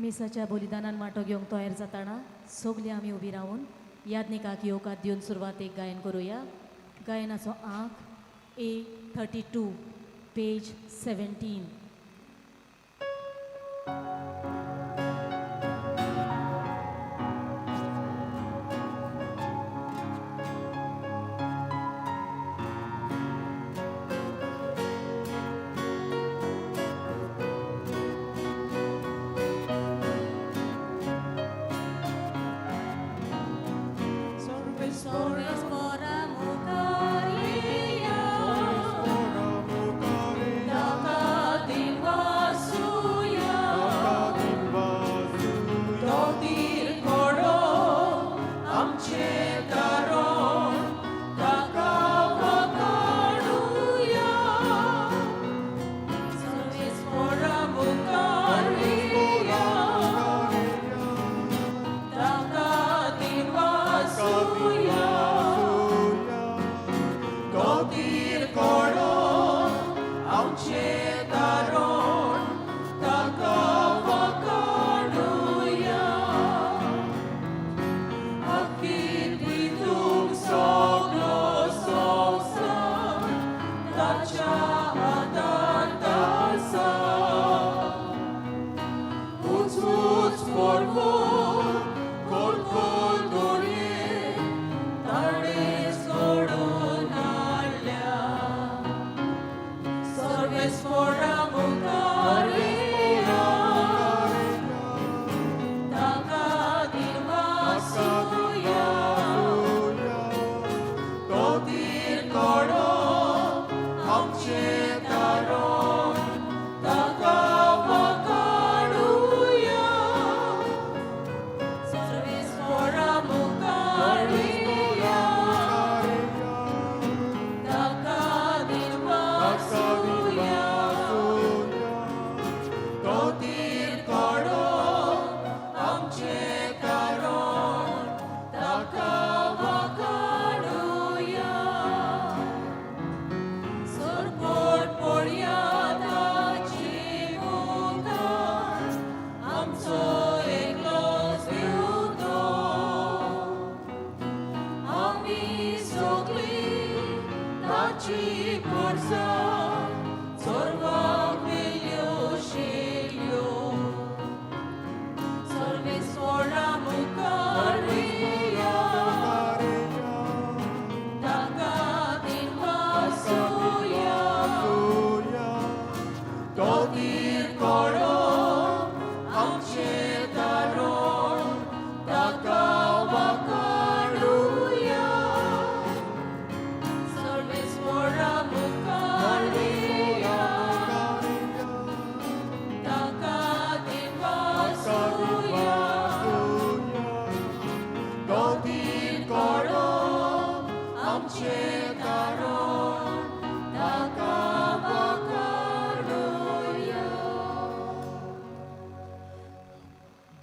मिसाच्या बलिदानान वांटो घेवंक तयार जाताना सगलीं आमी उबी रावन याज्ञिकाक येवकार दिवन सुरवातेक गायन करुया. गायनाचो आंक A 32 page 17.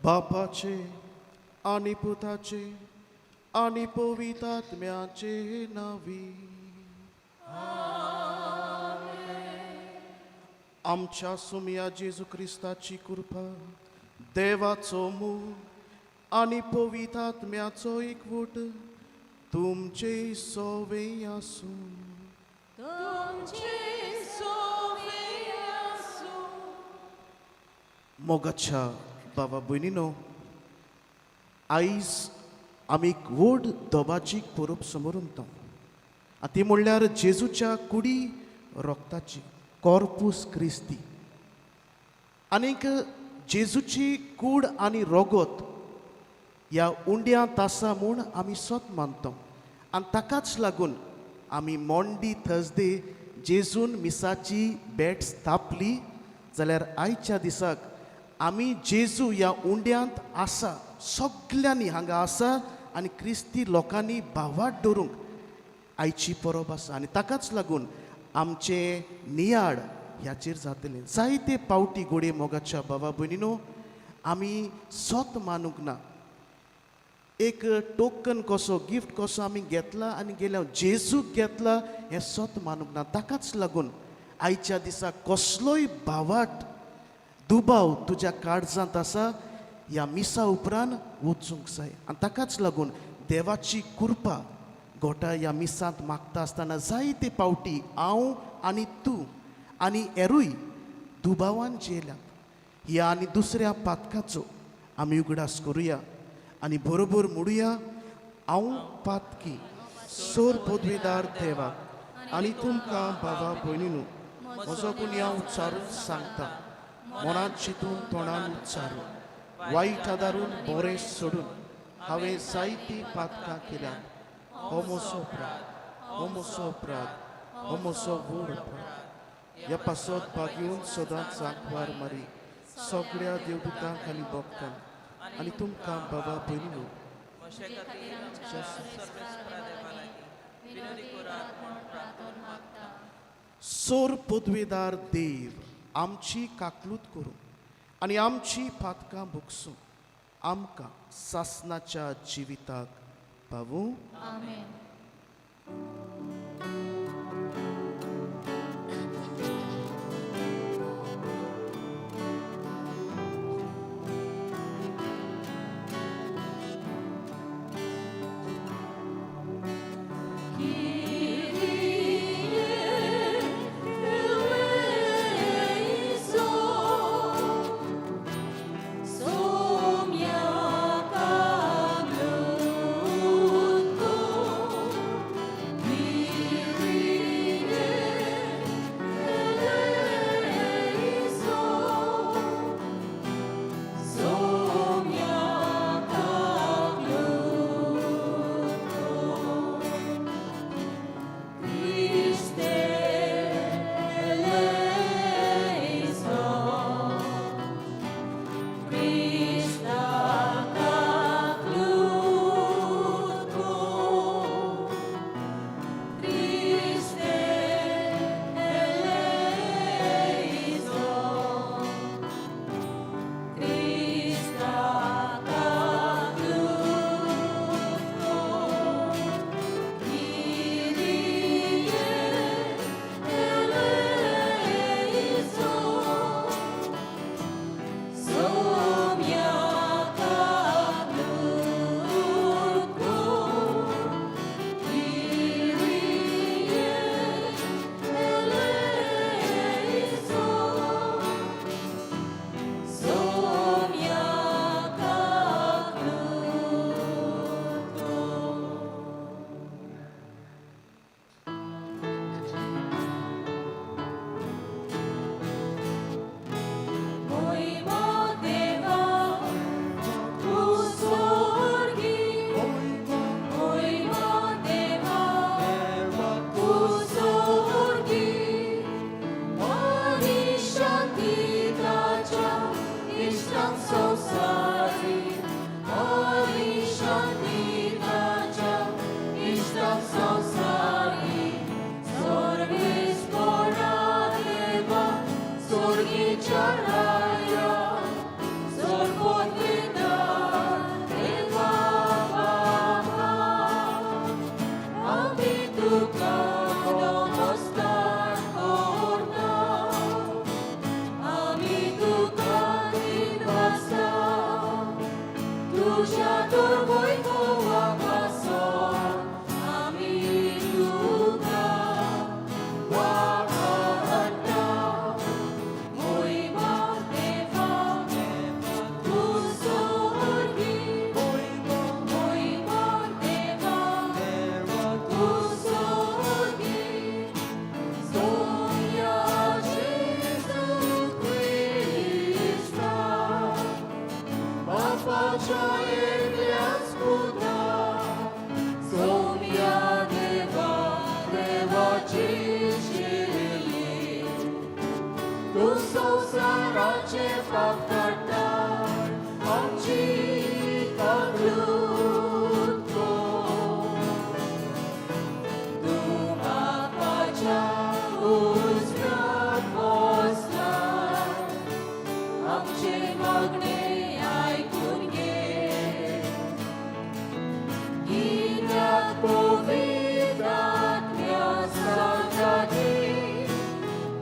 बापाचे आनी पुताचे आनी पवित्र आत्म्याचे नांवी. आमच्या सुमया जेजू क्रिस्ताची कृपा, देवाचो मोग आनी पवित्र आत्म्याचो एकवट तुमचे सोवे आसूं. मोगाच्या बाबा भयणीनो, आयज आमी एक व्हड दबाजीक परब समोर उरता आनी ती म्हणल्यार जेजूच्या कुडी रोगताची कॉर्पूस क्रिस्ती. आनीक जेजूची कूड आनी रोगत ह्या उंड्यांत आसा म्हूण आमी सत मानता आनी ताकाच लागून आमी मॉन्डी थर्सडे जेजून मिसाची भेट स्थापली जाल्यार आयच्या दिसाक आमी जेजू ह्या उंड्यांत आसा, सगल्यांनी हांगा आसा आनी क्रिस्ती लोकांनी भावाट दवरूंक आयची परब आसा आनी ताकाच लागून आमचें नियाळ ह्याचेर जातलें. जायते पावटी गोडे मोगाच्या बाबा भयणीनो आमी सत मानूंक ना, एक टोकन कसो गिफ्ट कसो आमी घेतला आनी गेल्या जेजूक घेतला हें सत मानूंक ना. ताकाच लागून आयच्या दिसा कसलोय भावाट दुबाव तुज्या काळजांत आसा ह्या मिसा उपरांत वचूंक जाय. आनी ताकाच लागून देवाची कृपा गोटा ह्या मिसांत मागता आसतना जायते पावटी हांव आनी तूं आनी हेरूय दुबावान जियेल्यात. ह्या आनी दुसऱ्या पातकाचो आमी उगडास करुया आनी बरोबर म्हणुया, हांव पातकी सोर पदवेदार देवाक आनी तुमकां बाबा भयणीनू म्हजो गुन्यांव उच्चारून सांगता, मनांत चिंतून तोंडान उच्चारून वायट आदारून बरें सोडून हांवें जायतीं पातकां केल्यात. हो म्हजो अपराध, हो म्हजो अपराध, हो म्हजो व्हड अपराध. ह्या पासत भागेवन सदांच सांकवार मारी सगळ्या देवदूतांक आनी भक्तांक आनी तुमकां बाबा भयणीनू सोर पदवेदार देव आमची काकलूत करूं आनी आमची पातकां भोगसूं आमकां सासनाच्या जिविताक पावूं. आमेन.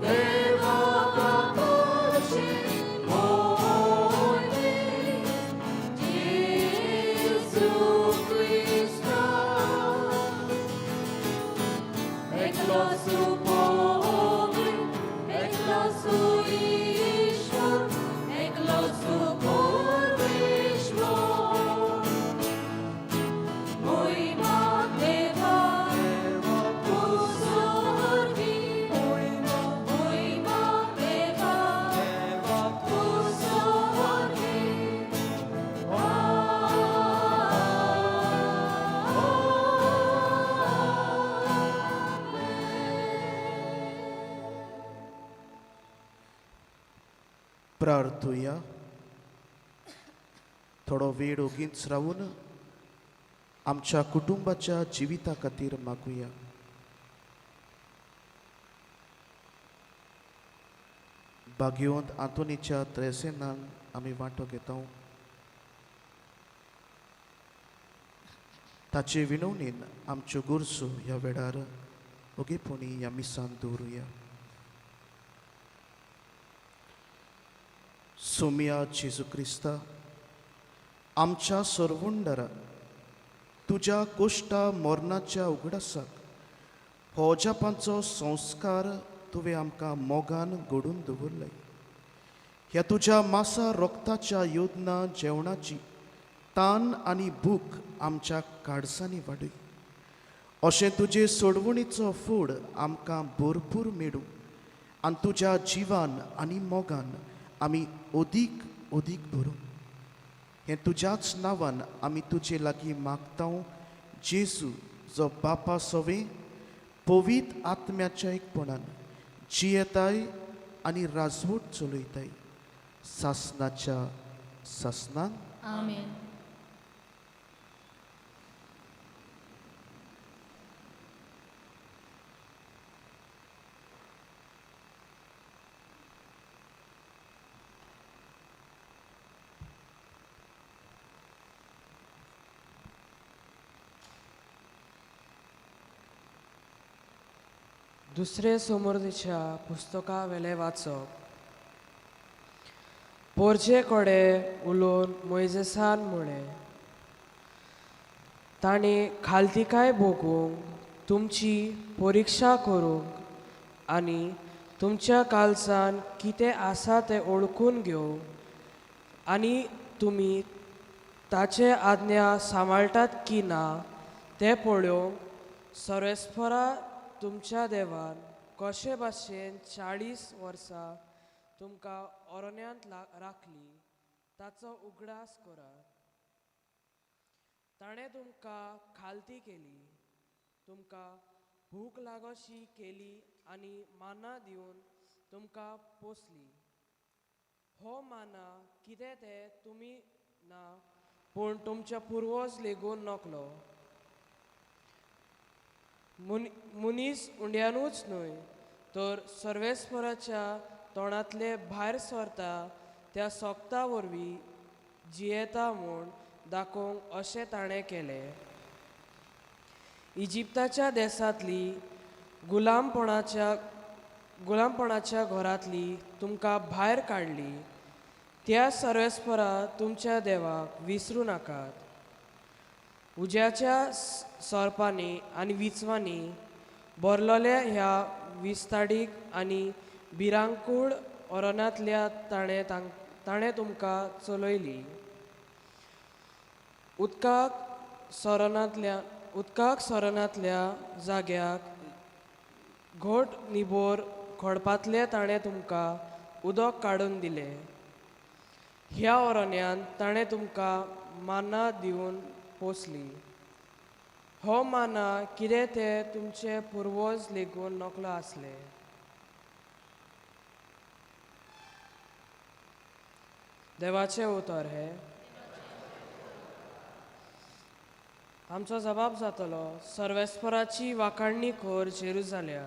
Deva Baba प्रार्थुया. थोडो वेळ ओगीच रावून आमच्या कुटुंबाच्या जिविता खातीर मागुया. भाग्यवंत आंतोनीच्या त्रेसेनान आमी वांटो घेता. ताचे विनवणीन आमच्यो गरजो ह्या वेळार ओगेपणी ह्या मिसान दवरुया. सोमिया जेजू क्रिस्ता, आमच्या सरवंडरा, तुज्या कोश्टा मरणाच्या उगडासाक हो अजापांचो संस्कार तुवें आमकां मोगान घडून दवरलाय. ह्या तुज्या मासा रोगताच्या योजना जेवणाची तान आनी भूक आमच्या काळजांनी वाडय. अशें तुजे सोडवणीचो फूड आमकां भरपूर मेळूं आनी तुज्या जिवान आनी मोगान आमी अदीक अदीक भरूं. हें तुज्याच नांवान आमी तुजे लागीं मागता, जेजू, जो बापा सवें पवीत आत्म्याच्या एकपणान जियेताय आनी राजवट चलयताय सासनाच्या सासनान. आमेन. दुसरे समोरच्या पुस्तका वेलें वाचप. पोरचे कडेन उलोवन मोयजेसान म्हळें, तांणी खालतिकाय भोगूंक, तुमची परिक्षा करूंक आनी तुमच्या कालसान कितें आसा तें ओळखून घेवंक आनी तुमी ताचे आज्ञा सांबाळटात की ना तें पळोवंक सर्वेस्परा तुमच्या देवान कशे भाशेन 40 वर्सां तुमकां अरण्यांत राखली ताचो उगडास करात. ताणें तुमकां खालती केली, तुमकां भूक लागोशी केली आनी माना दिवन तुमकां पोसली. हो माना कितें तें तुमी ना, पूण तुमच्या पुर्वज लेगून नकलो. मनीस उंड्यानूच न्हय तर सर्वेस्पराच्या तोंडांतले भायर सरता त्या सोगता वरवीं जियेता म्हूण दाखोवंक अशें ताणें केलें. इजिप्ताच्या देसांतली गुलामपणाच्या घरांतली तुमकां भायर काडली त्या सर्वेस्परा तुमच्या देवाक विसरूं नाकात. उज्याच्या सोरपांनी आनी विंचवांनी भरलेल्या ह्या विस्ताडीक आनी भिरांकूळ अरण्यांतल्या ताणें तुमकां चलयली. उदकाक सरनांतल्या जाग्याक घोट निबोर खडपांतलें ताणें तुमकां उदक काडून दिलें. ह्या अरण्यांत ताणें तुमकां माना दिवन पोसली. हो माना कितें तें तुमचे पुर्वज लेगून नकलो आसले. देवाचें उतर हें. आमचो जबाब जातलो, सर्वेस्पराची वाखाणणी कर जेरुजाल्या.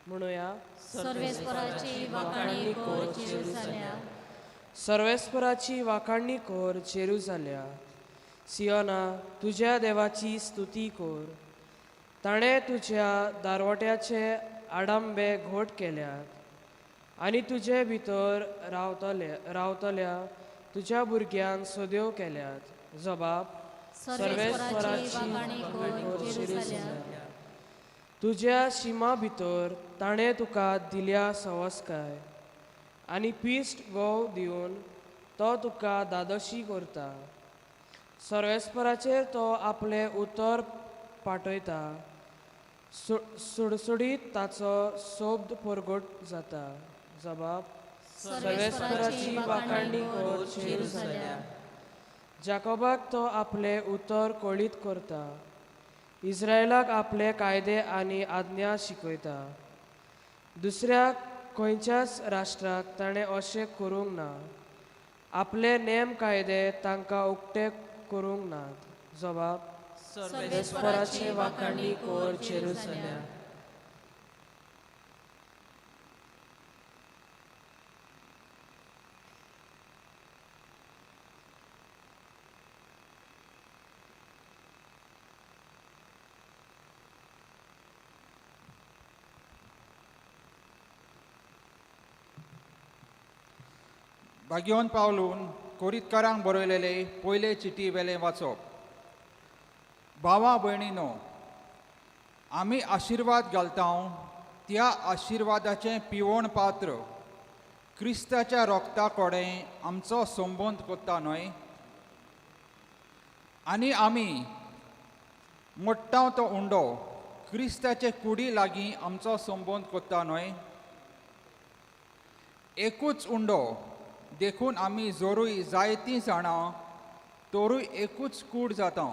म्हणुया, सर्वेस्पराची वाखाणणी कर जेरुजाल्या. सर्वेस्पराची वाखाणणी कर जेरुजाल्या. सियोना, तुज्या देवाची स्तुती कर. ताणें तुज्या दारवट्याचे आडांबे घोट केल्यात आनी तुजे भितर रावतल्या तुज्या भुरग्यांक सदेव केल्यात. जबाब, सर्वेस्पराची वाखाणणी कर जेरुजाल्या. तुज्या शिमा भितर ताणें तुका दिल्या सवस्काय आनी पिश्ट गोव दिवन तो तुका दादोशी करता. सर्वेस्पराचेर तो आपलें उतर पाठयता, सुडसुडीत ताचो सोब्द परगट जाता. जबाब, सर्वेस्पराची वाखाणणी कर जेरुजाल्या. जाकोबाक तो आपलें उतर कळीत करता, इस्रायलाक आपले कायदे आनी आज्ञा शिकयता. दुसऱ्या खंयच्याच राष्ट्राक ताणें अशें करूंक ना. आपले नेम कायदे तांकां उक्ते करूंक नात. जबाब सर्वेस्पराचे वाखाणी कोर जेरुसलेम. भाग्यवन पावलून कोरीतकारांक बरयलेले पयले चिटी वेलें वाचप. भावा भयणीनो, आमी आशिर्वाद घालता त्या आशिर्वादाचें पिवण पात्र क्रिस्ताच्या रोगता कडेन आमचो संबंद कोत्ता न्हय, आनी आमी मोडटा तो उंडो क्रिस्ताचे कुडी लागीं आमचो संबंद कोत्ता न्हय. एकूच उंडो देखून आमी जोरूय जायतीं जाणां तोरूय एकूच कूड जाता,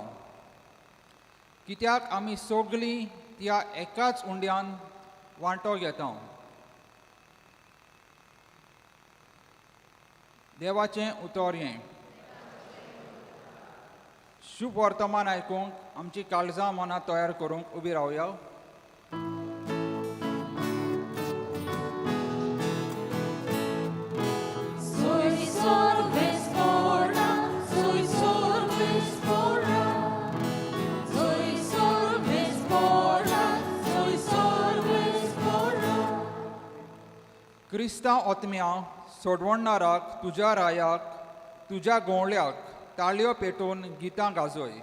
कित्याक आमी सगलीं त्या एकाच उंड्यान वांटो घेता. देवाचें उतर हें. शुभ वर्तमान आयकूंक आमची काळजां मनां तयार करूंक उबी रावया. क्रिस्तांव आत्म्या सोडवणाराक तुज्या रायाक तुज्या गोंवळ्याक ताळयो पेटोवन गितां गाजय.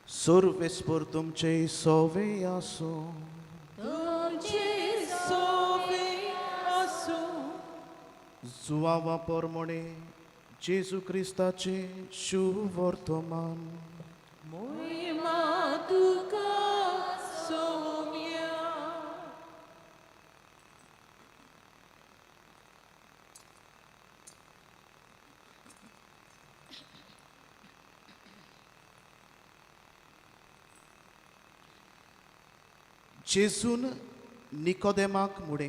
सर्वेस्पर तुमचे सोवे आसूं. तुमचे सोवे आसूं. जुवावा पोरमोणे जेजू क्रिस्ताचे शुवर्तमान. मोहिमा तुका सोम्या. जेजून निकोदेमाक मुडे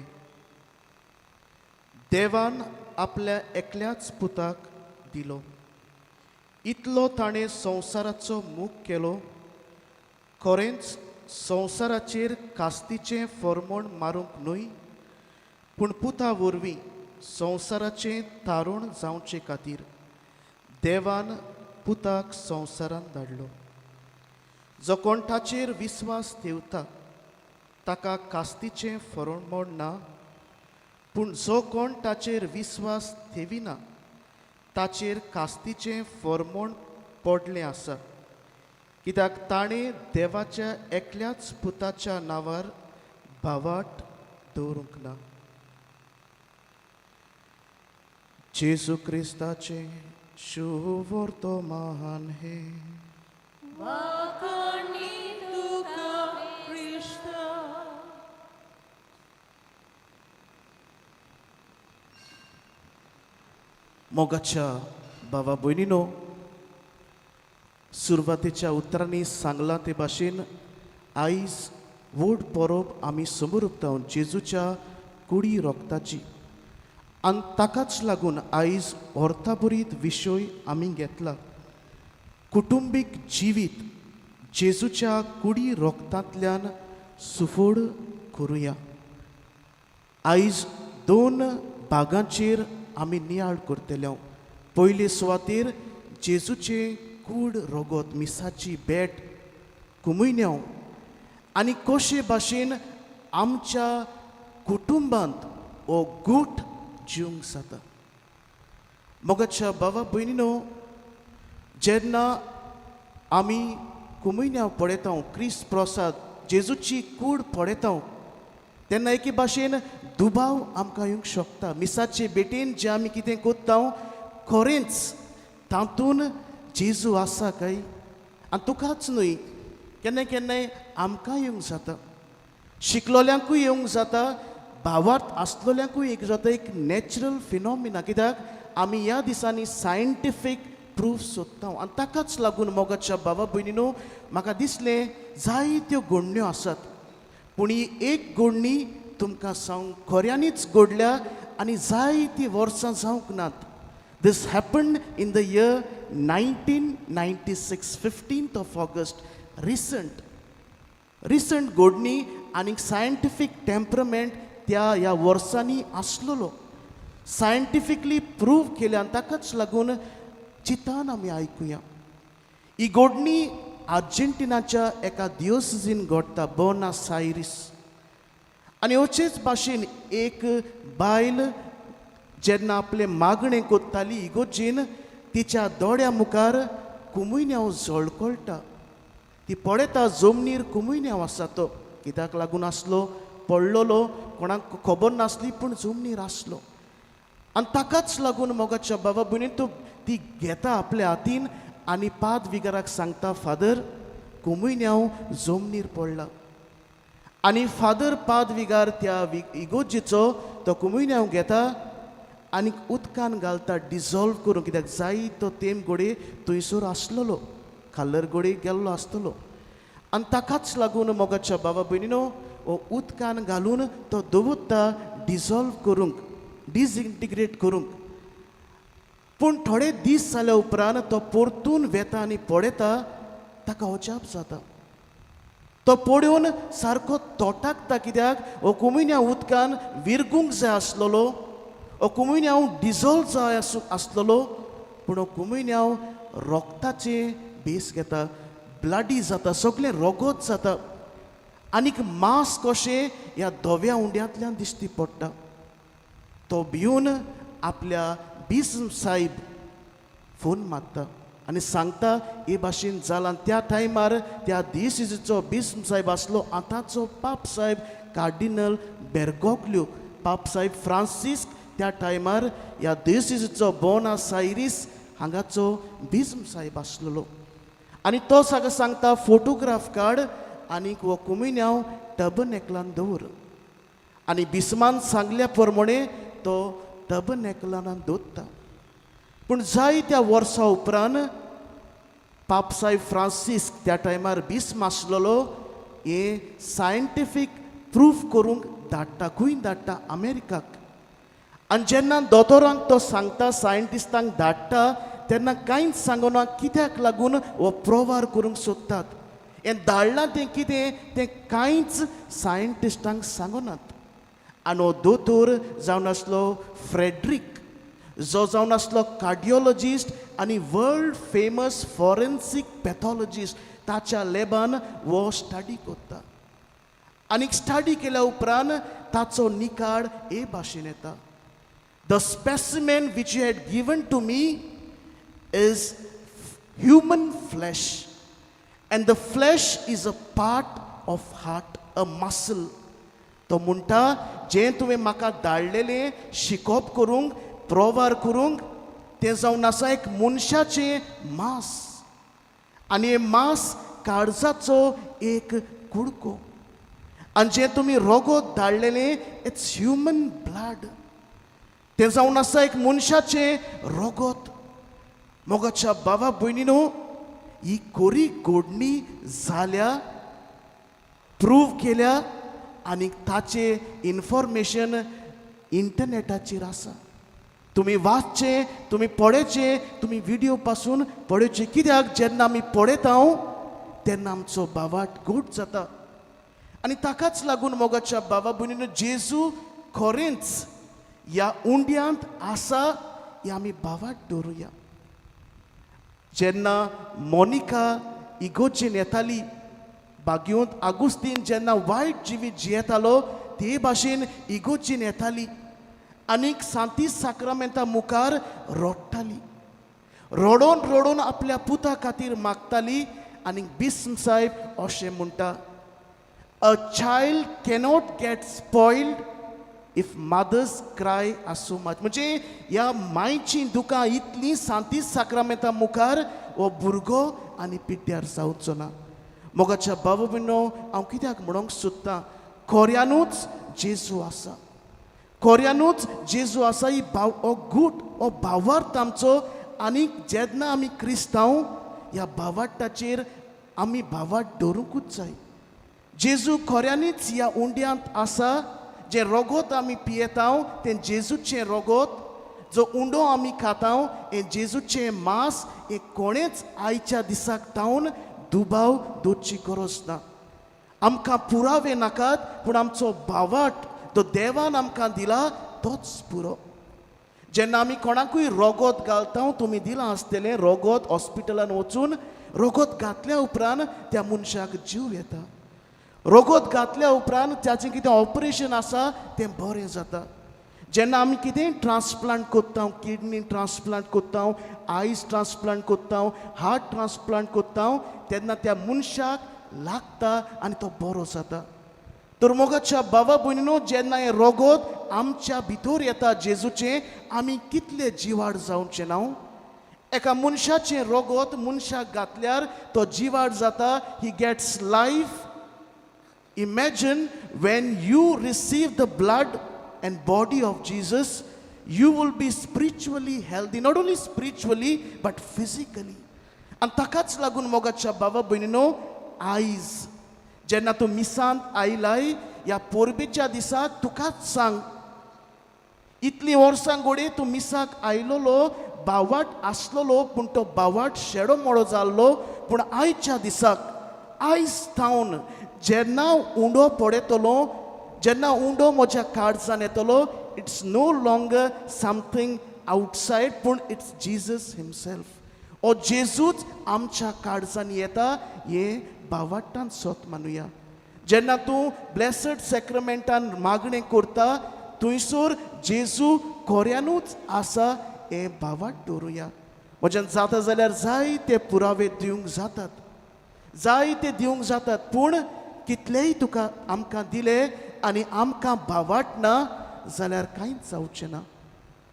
देवान आपल्या एकल्याच पुताक दिलो, इतलो ताणें संवसाराचो मूख केलो. खरेंच संवसाराचेर कास्तीचें फॉर्मोण मारूंक न्हय, पूण पुता वरवीं संवसाराचें तारूण जावचे खातीर देवान पुताक संवसारान धाडलो. जो कोण ताचेर विस्वास ठेवता ताका कास्तीचें फरमोण ना, पूण जो कोण ताचेर विस्वास ठेविना ताचेर कास्तीचें फरमोण पडलें आसा, कित्याक ताणें देवाच्या एकल्याच पुताच्या नांवार भावाट दवरूंक ना. जेजू क्रिस्ताचें शुवर्तमान हें. वाखाणी तुका क्रिस्ता. मोगाच्या बाबा भयणीनो, सुरवातेच्या उतरांनी सांगलां ते भाशेन आयज व्हड परब आमी समोर उक्तावन जेजूच्या कुडी रोगताची, आनी ताकाच लागून आयज अर्थाभरीत विशय आमी घेतला, कुटुंबीक जिवीत जेजूच्या कुडी रोगतांतल्यान सुफोड करुया. आयज दोन भागांचेर आमी नियाळ करतले. पयले सुवातेर जेजूचें कूड रोगोत मिसाची भेट कुमयन्यांव आनी कशे भाशेन आमच्या कुटुंबांत हो गूट जिवंक जाता. मोगाच्या बाबा भयणीनो, जेन्ना आमी कुमयन्यांव पळयता, क्रिस्त प्रसाद जेजूची कूड पळयता, तेन्ना एके भाशेन दुबाव आमकां येवंक शकता. मिसाचे भेटेन जें आमी कितें कोत्ता खरेंच तातूंत जेजू आसा काय? आनी तुकाच न्हय, केन्ना केन्नाय आमकां येवंक जाता, शिकलोल्यांकूय येवंक जाता, भावार्थ आसलोल्यांकूय एक जाता, एक नॅचरल फिनोमिना. कित्याक आमी ह्या दिसांनी सायंटिफीक प्रूफ सोदता आनी ताकाच लागून मोगाच्या बाबा भयणीनो म्हाका दिसलें जायत्यो घडण्यो आसात, पूण ही एक घडणी तुमकां सांग खऱ्यांनीच घडल्या आनी जायतीं वर्सां जावंक नात. This happened in the year 1996, 15th of August, recent recent घडणी आनी सायंटिफीक टेम्परमेंट त्या ह्या वर्सांनी आसलेलो, सायंटिफिकली प्रूव केल्या आनी ताकाच लागून चिंतान आमी आयकुया. ही घडणी आर्जेंटिनाच्या एका दियोसीन घडटा, बोनास आयरीस. आनी अशेच भाशेन एक बायल जेन्ना आपलें मागणें कोत्ताली इगोर्जेन, तिच्या दोळ्या मुखार कुमुयन्यांव जळकळटा. ती पळयता जमनीर कुमुयन्यांव आसा. तो कित्याक लागून आसलो पडलेलो कोणाक खबर नासली, पूण जमनीर आसलो. आनी ताकाच लागून मोगाच्या बाबा भयणीन तो ती घेता आपल्या हातीन आनी पाद विगाराक सांगता, फादर, कुमुयन्यांव जमनीर पडला. आनी फादर पाद विगार त्या इगोर्जेचो तो कुमुयन्यांव घेता आनी उदकान घालता डिजॉल्व करूंक, कित्याक जाय तो तेम घोडये थंयसर आसलेलो, खाल्लर घोडये गेल्लो आसतलो. आनी ताकाच लागून मोगाच्या बाबा भयणीनो हो उदकान घालून तो दवरता डिजॉल्व करूंक, डिसइंटिग्रेट करूंक. पूण थोडे दीस जाल्या उपरांत तो परतून वेता आनी पळयता, ताका अजाप जाता. तो पळोवन सारको तोटाकता, कित्याक हो कुमुन्या उदकान विरगूंक जाय आसलेलो, हो कुमुन्यांव डिजॉल्व जाय आसलेलो, पूण हो कुमुन्यांव रोगताचें बेस घेता, ब्लडी जाता, सगळें रोगत जाता आनीक मांस कशें ह्या धव्या उंड्यांतल्यान दिश्टी पडटा. तो भिवन आपल्या बिस्म साहेब फोन मारता आनी सांगता हे भाशेन जालां. त्या टायमार त्या दिसिचो बिस्म साहेब आसलो आतांचो पाप साहेब कार्डिनल बेर्गोग्लियो. पाप साहेब फ्रांसिस्क त्या टायमार ह्या दिसिचो बोनास आयरीस हांगाचो बिस्म साहेब आसलेलो. आनी तो सागो सांगता, फोटोग्राफ काड आनीक हो कुमिन्यांव टबनेकलान दवर. आनी बिस्मान सांगल्या प्रमाणे तो टबनेकलान दवरता. पूण जाय त्या वर्सा उपरांत पापसाहेब फ्रांसिस्क त्या टायमार बिस्म आसलेलो हे सायंटिफीक प्रूफ करूंक धाडटा. खंय धाडटा? अमेरिकाक. आनी जेन्ना दोतोरांक तो सांगता, सायंटिस्टांक धाडटा, तेन्ना कांयच सांगना कित्याक लागून हो प्रोवार करूंक सोदतात, हें धाडलां तें कितें तें कांयच सायंटिस्टांक सांगनात. आनी हो दोतोर जावन आसलो फ्रेड्रीक, जो जावन आसलो कार्डियोलॉजिस्ट आनी वर्ल्ड फेमस फॉरेन्सीक पॅथॉलॉजिस्ट, ताच्या लॅबान हो स्टडी करता. आनी स्टडी केल्या उपरांत ताचो निकाड हे भाशेन येता: "The specimen which you had given to me is human flesh, and the flesh is a part of heart, a muscle." तो म्हणटा, जें तुवें म्हाका धाडलेलें शिकोप करूंक, प्रोवार करूंक, तें जावन आसा एक मनशाचें मांस आनी हें मांस काळजाचो एक कुडको. आनी जें तुमी रोगोत धाडलेलें, it's human blood, तें जावन आसा एक मनशाचें रोगोत. मोगाच्या बाबा भयणीनो, ही कोरी घोडणी जाल्या, प्रूव केल्या आनी ताचें इन्फॉर्मेशन इंटरनेटाचेर आसा. तुमी वाचचें, तुमी पळयचें, तुमी विडियो पासून पळोवचें, कित्याक जेन्ना आमी पळयता तेन्ना आमचो भावार्थ घट जाता. आनी ताकाच लागून मोगाच्या बाबा भयणीनो, जेजू खरेंच ह्या उंड्यांत आसा हें आमी भावार्थ दवरुया. जेन्ना मोनिका इगोर्जेन येताली, बागयोंत आगुस्तीन जेन्ना वायट जिवीत जियेतालो ते भाशेन इगोर्जेन येताली आनीक सांती साक्रामेंता मुखार रडटाली, रडोन रडोन आपल्या पुता खातीर मागताली. आनी बिस्म साहेब अशें म्हणटा, "a child cannot get spoiled if mother's cry are so much." म्हणजे ह्या मायचीं दुकां इतलीं सांती साक्रामेंता मुखार हो भुरगो आनी पिड्ड्यार जावचो ना. मोगाच्या बाबा भयणो, हांव कित्याक म्हणूंक सोदतां, खोऱ्यानूच जेजू आसा, खोऱ्यानूच जेजू आसा. ही भाव हो गूट, हो भावार्थ आमचो. आनी जेन्ना आमी क्रिस्तांव, ह्या भावार्थाचेर आमी भावार्थ दवरूंकूच जाय. जेजू खऱ्यांनीच ह्या उंड्यांत आसा. जें रोगोत आमी पियेता तें जेजूचें रोगोत, जो उंडो आमी खाता हें जेजूचें मांस. हें कोणेच आयच्या दिसाक तावन दुबाव दवरची गरज ना. आमकां पुरावे नाकात, पूण आमचो भावार्थ तो देवान आमकां दिला तोच पुरो. जेन्ना आमी कोणाकूय रोगोत घालता, तुमी दिलां आसतलें रोगोत, हॉस्पिटलान वचून रोगोत घातल्या उपरांत त्या मनशाक जीव येता. रोगोत घातल्या उपरांत ताचें कितें ऑपरेशन आसा तें बरें जाता. जेन्ना आमी कितेंय ट्रान्सप्लांट करता, किडनी ट्रान्सप्लांट करता, आयज ट्रान्सप्लांट करता, हार्ट ट्रान्सप्लांट करता, तेन्ना त्या मनशाक लागता आनी तो बरो जाता. तर मोगाच्या बाबा भयणीनो, जेन्ना हें रोगोत आमच्या भितर येता जेजूचें, आमी कितले जिवाड जावचें ना? एका मनशाचें रोगोत मनशाक घातल्यार तो जिवाड जाता, he gets life. Imagine when you receive the blood and body of Jesus, you will be spiritually healthy, not only spiritually but physically. आनी ताकाच लागून मोगाच्या बाबा भयणीनो, आयज जेन्ना तूं मिसांत आयलाय, ह्या परबेच्या दिसाक तुकाच सांग, इतलीं वर्सां घडये तूं मिसाक आयलोलो, बावाट आसलेलो, पूण तो बावाट शेडो मोडो जाल्लो. पूण आयच्या दिसाक, आयज थावन जेन्ना उंडो पडयतलो, जेन्ना उंडो म्हज्या काळजान येतलो, it's no longer something outside, पूण it's Jesus himself. हो जेजूच आमच्या काळजान येता हें बावाट्टान सोत मानुया. जेन्ना तूं ब्लेसड सॅक्रमेंटान मागणें करता, थंयसर जेजू खोऱ्यानूच आसा हें भावार्थ दवरुया. म्हज्यान जाता जाल्यार जायते पुरावे दिवंक जातात, जायते दिवंक जातात, पूण कितलेय तुका आमकां दिले आनी आमकां भावार्थ ना जाल्यार कांयच जावचें ना.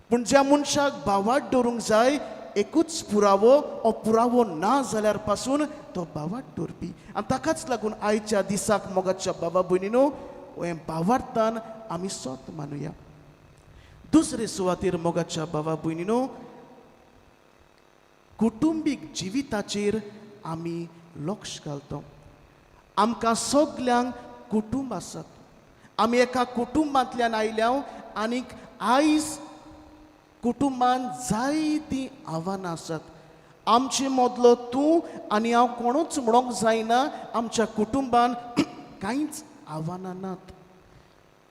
पूण ज्या मनशाक भावार्थ दवरूंक जाय, एकूच पुरावो, हो पुरावो ना जाल्यार पासून तो भावार्थ दवरपी. आनी ताकाच लागून आयच्या दिसाक मोगाच्या बाबा भयणीनो, हें भावार्थान आमी सोत मानुया. दुसरे सुवातेर मोगाच्या बाबा भयणीनो, कुटुंबीक जिविताचेर आमी लक्ष घालता. आमकां सगल्यांक कुटुंब आसात. आमी एका कुटुंबांतल्यान आयल्या आनीक आयज कुटुंबान जायतीं आव्हानां आसात. आमचे मदलो तूं आनी हांव कोणूच म्हणोंक जायना आमच्या कुटुंबान कांयच आव्हानां नात.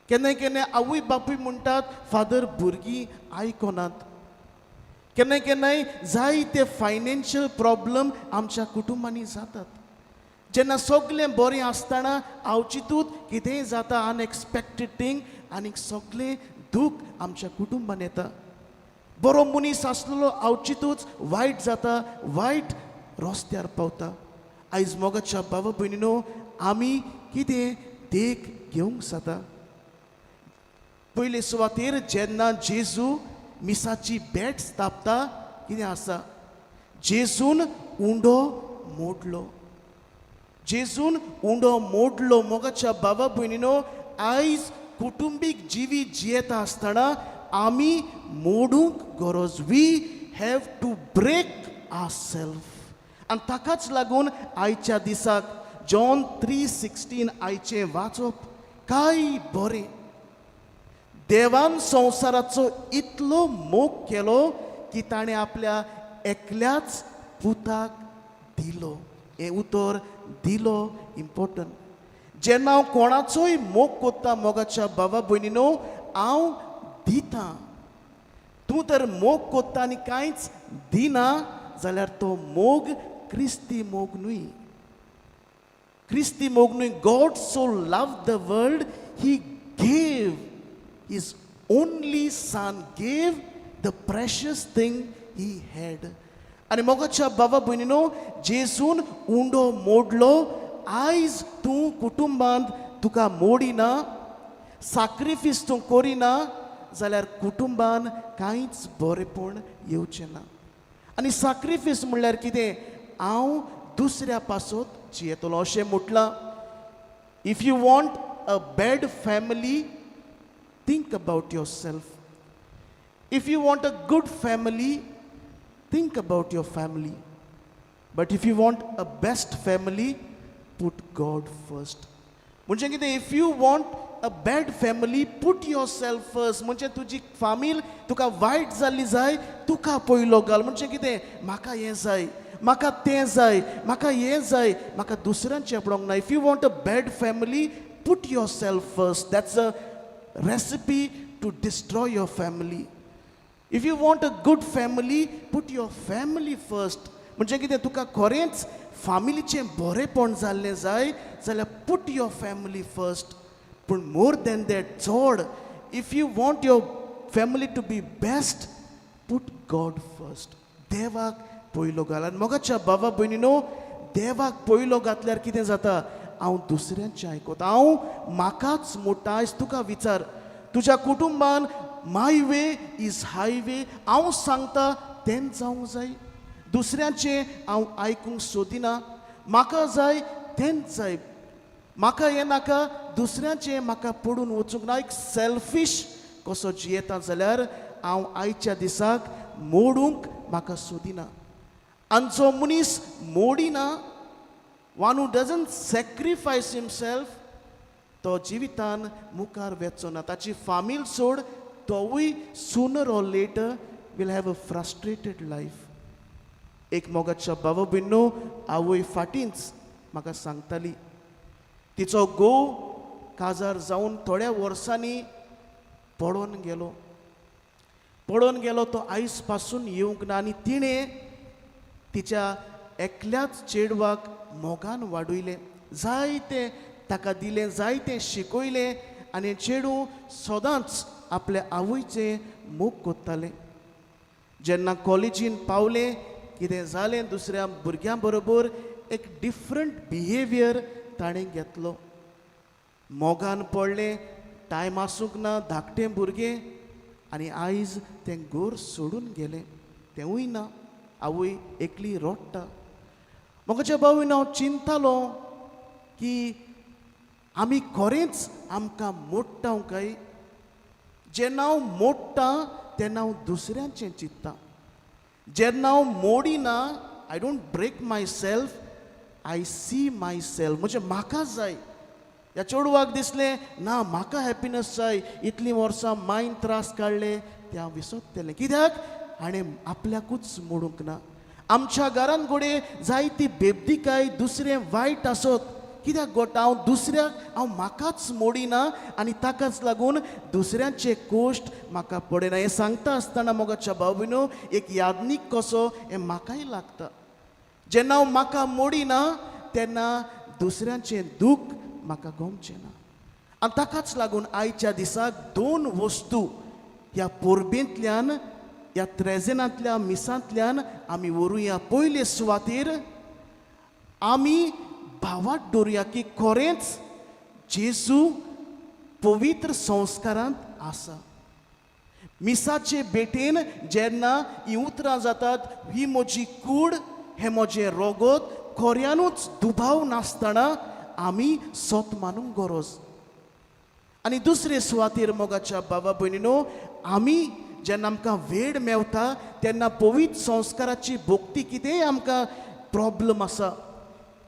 केन्ना केन्ना आवय बापूय म्हणटात, फादर, भुरगीं आयकनात. केन्ना केन्नाय जायते फायनान्शियल प्रॉब्लम आमच्या कुटुंबांनी जातात. जेन्ना सगळें बरें आसतना अवचितूत कितेंय जाता, अनएक्सपेक्टेड थींग, आनीक सगळें दूख आमच्या कुटुंबान येता. बरो मनीस आसलेलो अवचितूच वायट जाता, वायट रस्त्यार पावता. आयज मोगाच्या बाबा भयणीनो, आमी कितें देख घेवंक जाता. पयले सुवातेर जेन्ना जेजू मिसाची भेट स्थापता, कितें आसा? जेजून उंडो मोडलो, जेजून उंडो मोडलो. मोगाच्या बाबा भयणीनो, आयज कुटुंबीक जिवीत जियेता आसतना आमी मोडूंक गरज. We have to break our self. आनी ताकाच लागून आयच्या दिसाक जॉन 3:16 आयचें वाचप काय बरें. देवान संवसाराचो इतलो मोग केलो की ताणें आपल्या एकल्याच पुताक दिलो. हें उतर दिलो इम्पोर्टंट. जेन्ना हांव कोणाचोय मोग कोत्ता, मोगाच्या बाबा भयणीनो, हांव दिता. तूं तर मोग कोत्ता आनी कांयच दिना जाल्यार तो मोग क्रिस्ती मोग न्हय, क्रिस्ती मोग न्हय. God so love the world, he gave his only son, gave the precious thing he had. आनी मोगाच्या बाबा भयणीनो, जेजून उंडो मोडलो. आयज तूं कुटुंबांत तुका मोडिना, साक्रिफीस तूं करिना जाल्यार कुटुंबान कांयच बरेंपण येवचें ना. आनी साक्रिफीस म्हणल्यार कितें? हांव दुसऱ्या पासत जियेतलो. अशें म्हटलां, if you want a bad family, think about yourself. If you want a good family, think about your family. But if you want a best family, put God first. म्हणजे कितें? If you want a bad family, put yourself first. म्हणजे तुजी फामील तुका वायट जाल्ली जाय, तुका पयलो घाल. म्हणजे कितें? म्हाका हें जाय, म्हाका तें जाय, म्हाका हें जाय, म्हाका दुसऱ्यांचें पळोवंक ना. If you want a bad family, put yourself first. That's a recipe to destroy your family. If you want a good family, put your family first. म्हणजे कितें? तुका खरेंच फामिलीचें बरेंपण जाल्लें जाय जाल्यार put your family first. पूण मोर देन that, चड, if you want your family to be best, put God first. देवाक पयलो घाल. आनी मोगाच्या बाबा भयणीनो, देवाक पयलो घातल्यार कितें जाता? हांव दुसऱ्यांचें आयकता, हांव म्हाकाच मोडटा. आयज तुका विचार, तुज्या कुटुंबान my way is highway, हांव सांगता तेंच जावंक जाय, दुसऱ्यांचें हांव आयकूंक सोदिना, म्हाका जाय तेंच जाय, म्हाका हें नाका, दुसऱ्यांचें म्हाका पडून वचूंक ना, एक सेल्फीश कसो जियेता जाल्यार हांव आयच्या दिसाक मोडूंक म्हाका सोदिना. आनी जो मनीस मोडिना, one who doesn't sacrifice himself, तो जिवितान मुखार वचचो ना. ताची फामील सोड, तोवूय sooner or later will have a frustrated life. एक मोगाच्या बाबा भयणीनो, आवय फाटींच म्हाका सांगताली, तिचो घोव काजार जावन थोड्या वर्सांनी पडोन गेलो. पडोन गेलो, तो आयज पासून येवंक ना. आनी तिणें तिच्या एकल्याच चेडवाक मोगान वाडयलें, जायतें ताका दिलें, जायतें शिकयलें आनी चेडूं सदांच आपल्या आवयचें मोग कोत्तालें. जेन्ना कॉलेजीन पावलें, कितें जालें, दुसऱ्या भुरग्यां बरोबर एक डिफरंट बिहेवियर ताणें घेतलो. मोगान पडलें, टायम आसूंक ना, धाकटें भुरगें, आनी आयज तें घर सोडून गेलें, तेंवूय ना. आवय एकली रोडटा. म्हज्या भावून, हांव चिंतालो की आमी खरेंच आमकां मोडटा काय? जेन्ना हांव मोडटा तेन्ना हांव दुसऱ्यांचें चिंत्ता. जेन्ना हांव मोडिना, I don't break myself, I see myself. म्हणजे म्हाका जाय. ह्या चेडवाक दिसलें ना, म्हाका हॅपिनस जाय. इतलीं वर्सां मायन त्रास काडले ते हांव विसरतलें. कित्याक हाणें आपल्याकूच मोडूंक ना. आमच्या घरान घडये जायती बेबदिकाय, दुसरें वायट आसत, कित्याक गोटा हांव दुसऱ्याक, हांव म्हाकाच मोडिना आनी ताकाच लागून दुसऱ्यांचे कोश्ट म्हाका पडना. हें सांगता आसतना मोगाच्या भाव भयणो, एक यादनीक कसो हें म्हाकाय लागता. जेन्ना हांव म्हाका मोडिना तेन्ना दुसऱ्यांचें दूख म्हाका गमचें ना. आनी ताकाच लागून आयच्या दिसाक दोन वस्तू ह्या परबेंतल्यान, ह्या त्रेजेनांतल्या मिसांतल्यान आमी व्हरूया. पयले सुवातेर आमी भावार्त दवरुया की खरेंच जेजू पवित्र संस्कारांत आसा. मिसाचे भेटेन जेन्ना हीं उतरां जातात, ही म्हजी कूड, हें म्हजें रोगत, खऱ्यानूच दुबाव नासतना आमी सत मानूंक गरज. आनी दुसरे सुवातेर मोगाच्या बाबा भयणीनो, आमी जेन्ना आमकां वेळ मेवता तेन्ना पवित्र संस्काराची भक्ती, कितेंय आमकां प्रॉब्लम आसा,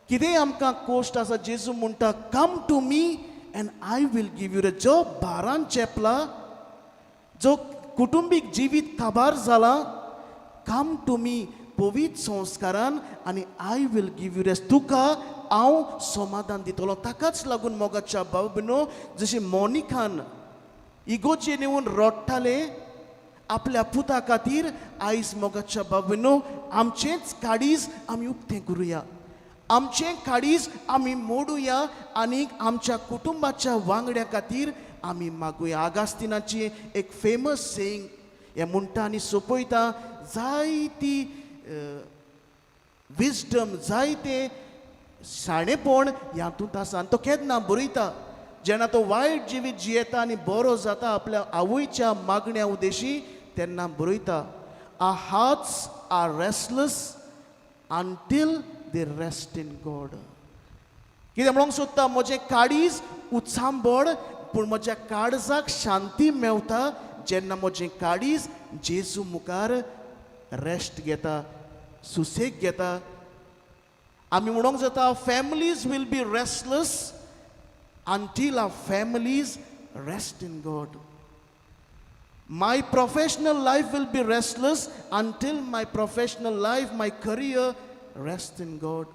कितेंय आमकां कोश्ट आसा, जेजू म्हणटा, "Come to me and I will give you." जो भारान चेपला, जो कुटुंबीक जिवीत काबार जाला, come to me पवित्र संस्कारान आनी I will give you rest. तुका हांव समाधान दितलो. ताकाच लागून मोगाच्या भाव भयणो, जशें मोनिकान इगोर्जेन येवन रडटाले आपल्या पुता खातीर, आयज मोगाच्या भाव भयणो, आमचेंच काळीज आमी उक्तें करुया, आमचें काळीज आमी मोडुया आनी आमच्या कुटुंबाच्या वांगड्या खातीर आमी मागुया. आगास्तिनाची एक फेमस सेईंग हें म्हणटा आनी सोंपयता. जायती विजडम, जायते शाणेपण हातूंत आसा. आनी तो केन्ना बरयता, जेन्ना तो वायट जिवीत जियेता आनी बरो जाता आपल्या आवयच्या मागण्या उद्देशी, तेन्ना बरयता, "Our hearts are restless until they rest in God. कितें म्हणूंक सोदता, म्हजें काळीज उचांबळ पूण म्हज्या काळजाक शांती मेवता जेन्ना म्हजें काळीज जेजू मुखार रेस्ट घेता, सुसेग घेता. आमी म्हणूंक जाता, families will be restless until our families rest in God. My professional life will be restless until my professional life, my career rests in God.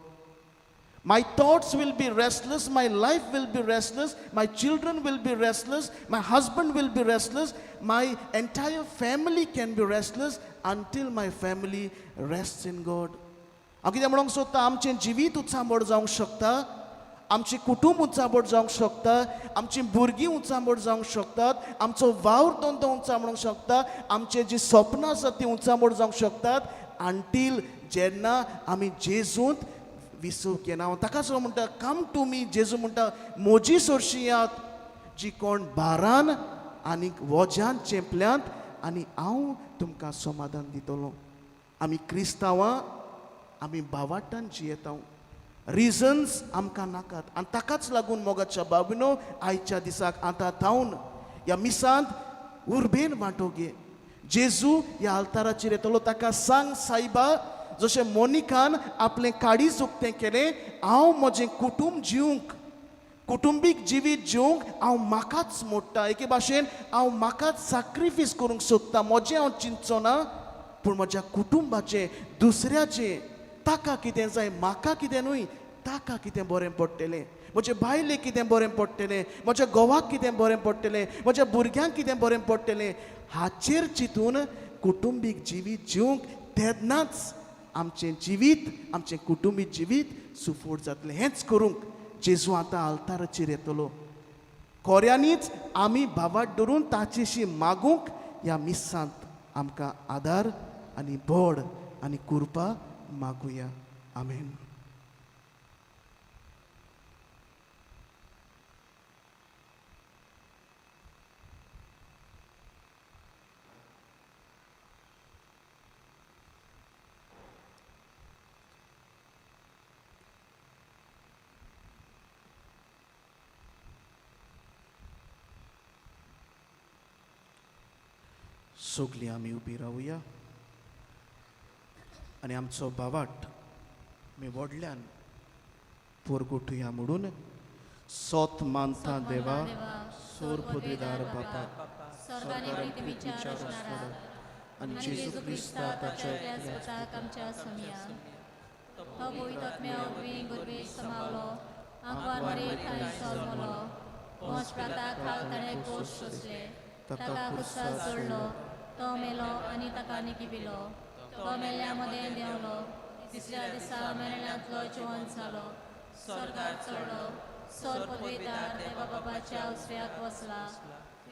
My thoughts will be restless, my life will be restless, my children will be restless, my husband will be restless, my entire family can be restless until my family rests in God. हांव कितें म्हणूंक सोदता, आमचें जिवीत उचांबळ जावंक शकता, आमचें कुटूंब उचांबळ जावंक शकता, आमचीं भुरगीं उचांबळ जावंक शकतात, आमचो वावर धंदो उचांबळ शकता, आमचें जीं सपनां आसात तीं उचांबळ जावंक शकतात, अंटील जेन्ना आमी जेजूंत विसव घेना. ताकाच हांव म्हणटा, come to me. जेजू म्हणटा, म्हजी सरशी यात जी कोण भारान आनी वोज्यान चेंपल्यांत आनी हांव तुमकां समाधान दितलो. आमी क्रिस्तांवां, आमी भावार्तान जियेता, रिजन्स आमकां नाकात. आनी ताकाच लागून मोगाच्या बाबीनो, आयच्या दिसाक आतां थावन ह्या मिसांत उर्बेन वांटो घे. जेजू ह्या आल्ताराचेर येतलो, ताका सांग, सायबा, जशें मोनिकान आपलें काळीज उक्तें केलें, हांव म्हजें कुटूंब जिवंक, कुटुंबीक जिवीत जिवंक हांव म्हाकाच मोडटा. एके भाशेन हांव म्हाकाच साक्रिफीस करूंक सोदता. म्हजें हांव चिंतचो ना, पूण म्हज्या कुटुंबाचें, दुसऱ्याचें, ताका कितें जाय, म्हाका कितें न्हय, ताका कितें बरें पडटलें, म्हजे बायलेक कितें बरें पडटलें, म्हज्या घोवाक कितें बरें पडटलें, म्हज्या भुरग्यांक कितें बरें पडटलें, हाचेर चिंतून कुटुंबीक जिवीत जिवंक, तेन्नाच आमचें जिवीत, आमचें कुटुंबीक जिवीत सुफोट जातलें. हेंच करूंक जेजू आतां आल्ताराचेर येतलो. खोऱ्यांनीच आमी भावार्त धरून ताचेशी मागूंक ह्या मिसांत आमकां आदार आनी बळ आनी कृपा मागुया. आमेन. सगलीं आमी उबी रावया आनी आमचो भावार्त आमी व्हडल्यान पोरगोटुया म्हणून. सोत मानता देवा, सोर पदवीदार बापा, स्वर्गाने पृथ्वीच्या रचणारा आनी जेजू क्रिस्ता ताच्या एकल्याच पुताक आमच्या सोमया, तो पवित्र वरवीं गुरवेश समावलो, आंकवार मरे ठांय जल्मलो, पोंच प्राताक खाल ताणें कोश सोंसले, ताका कुर्सार जोडलो, तो मेलो आनी ताका निकिपिलो, तो मेल्ल्या मदें देंवलो, तिसऱ्या दिसा मेल्ल्यांतलो जिवंत जालो, स्वर्गार चडलो, सोर पदवीदार देवा बाबाच्या उजव्याक बसला,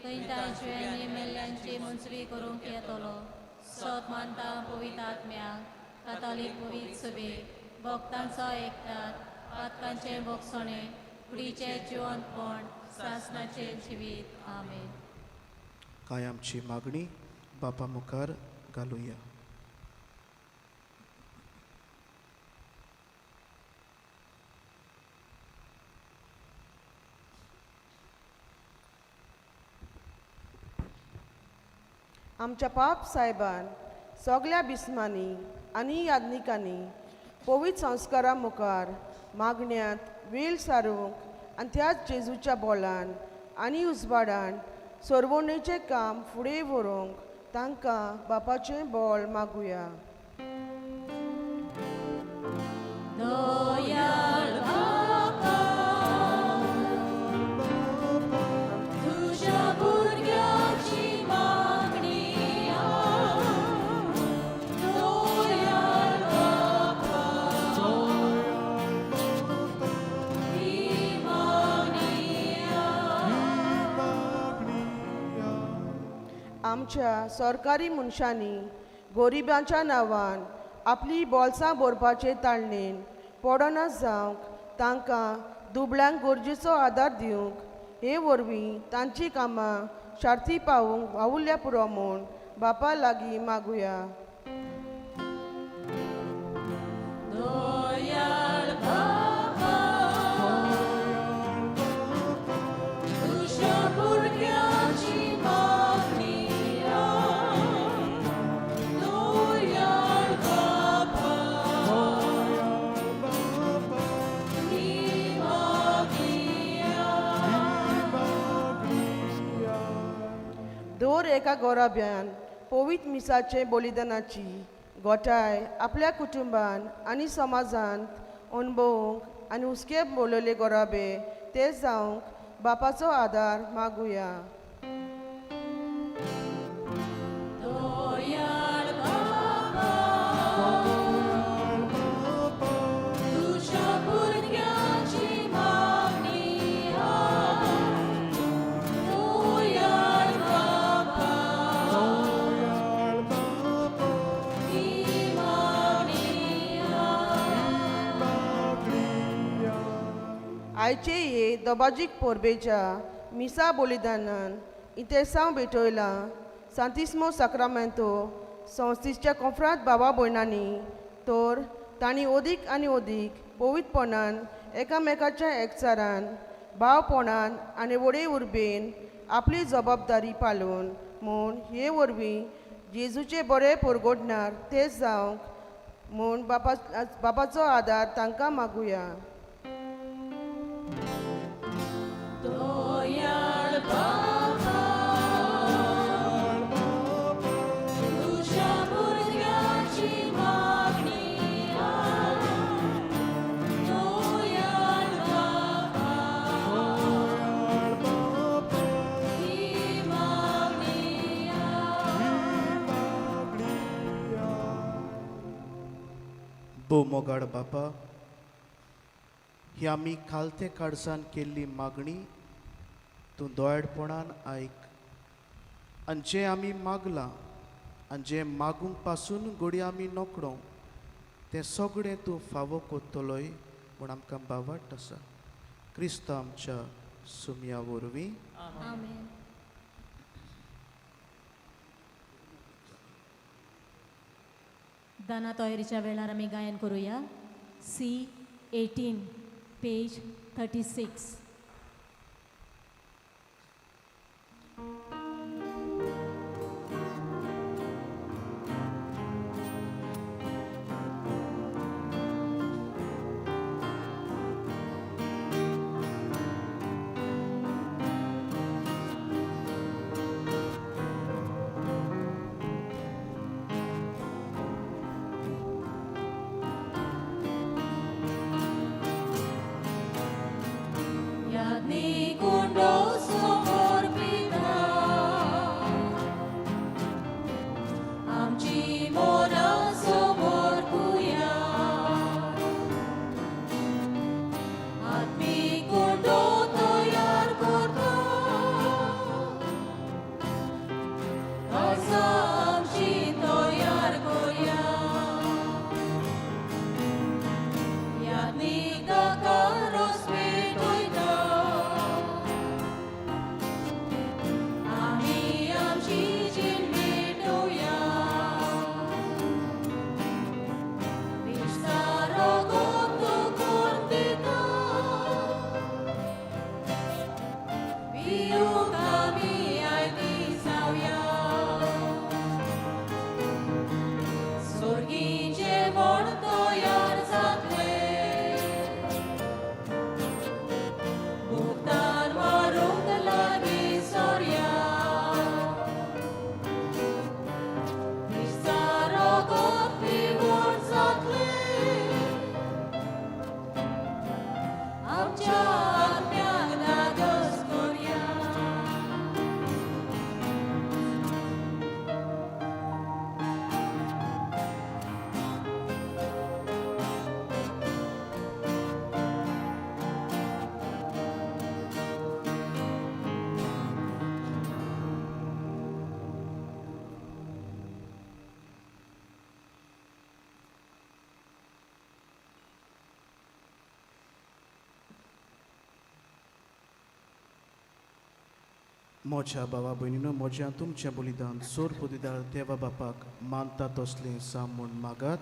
थंय तांची मेल्ल्यांची मुंजवी करूंक येतलो. सोत मानता पवित्र आत्म्याक, कातालीक पवित्र सभेक, भक्तांचो एकठार, पातकांचें भोगसणें, कुडीचें जिवंतपण, सासणाचें जिवीत. आमेन. कांय आमची मागणी बापा मुखार घालुया. आमच्या पाप सायबान सगल्या बिस्मांनी आनी याज्ञिकांनी पवित्र संस्कारा मुखार मागण्यांत वेळ सारूंक आनी त्याच जेजूच्या बोलान आनी उजवाडान सरवणेचें काम फुडें व्हरूंक तांकां बापाचें बोल मागुया. दयाळ बापा, तुज्या भुरग्याची मागणी दयाळ बापा, ही मागणी. आमच्या सरकारी मनशांनी गरिबांच्या नांवान आपली बोल्सां भरपाचे ताळणेन पडना जावंक तांकां दुबळ्यांक गरजेचो आदार दिवंक हे वरवीं तांचीं कामां शार्ती पावूंक वावुरल्या पुरो म्हूण बापा लागीं मागुया. दयाळ दर एका गोराब्यान पवित्र मिसाचे बलिदानाची गोठाय आपल्या कुटुंबान आनी समाजांत अणभवूंक आनी हुस्के बोलयले गोराबे ते जावंक बापाचो आदार मागुया. आयचे हे दबाजीक परबेच्या मिसा बलिदानान इतेसांव भेटयलां सांतिस्मो साक्रामेंतो संस्थेच्या कोंफ्रात बाबा भयणांनी तर तांणी अदीक आनी अदीक पवित्रपणान एकामेकाच्या एकचारान भावपणान आनी व्हडे उर्बेन आपली जबाबदारी पालोवन म्हूण हे वरवीं जेजूचे बरे परगटणार ते जावंक म्हूण बापाचो आदार तांकां मागुया. भोव मोगाड बापा, ही आमी खालते काळजान केल्ली मागणी तूं दोळपणान आयक आनी जें आमी मागलां आनी जें मागूंक पासून घडये आमी नोकडो तें सगळें तूं फावो कोत्तलोय म्हूण आमकां बावट आसा. क्रिस्त आमच्या सुमया वरवीं. आमेन. दाना तयारीच्या वेळार आमी गायन करुया. C 18 page 36. म्हज्या भावा भयणीनो, म्हज्या तुमचें बलिदान सोर पदिदार देवा बापाक मानता तसलें सा म्हूण मागात.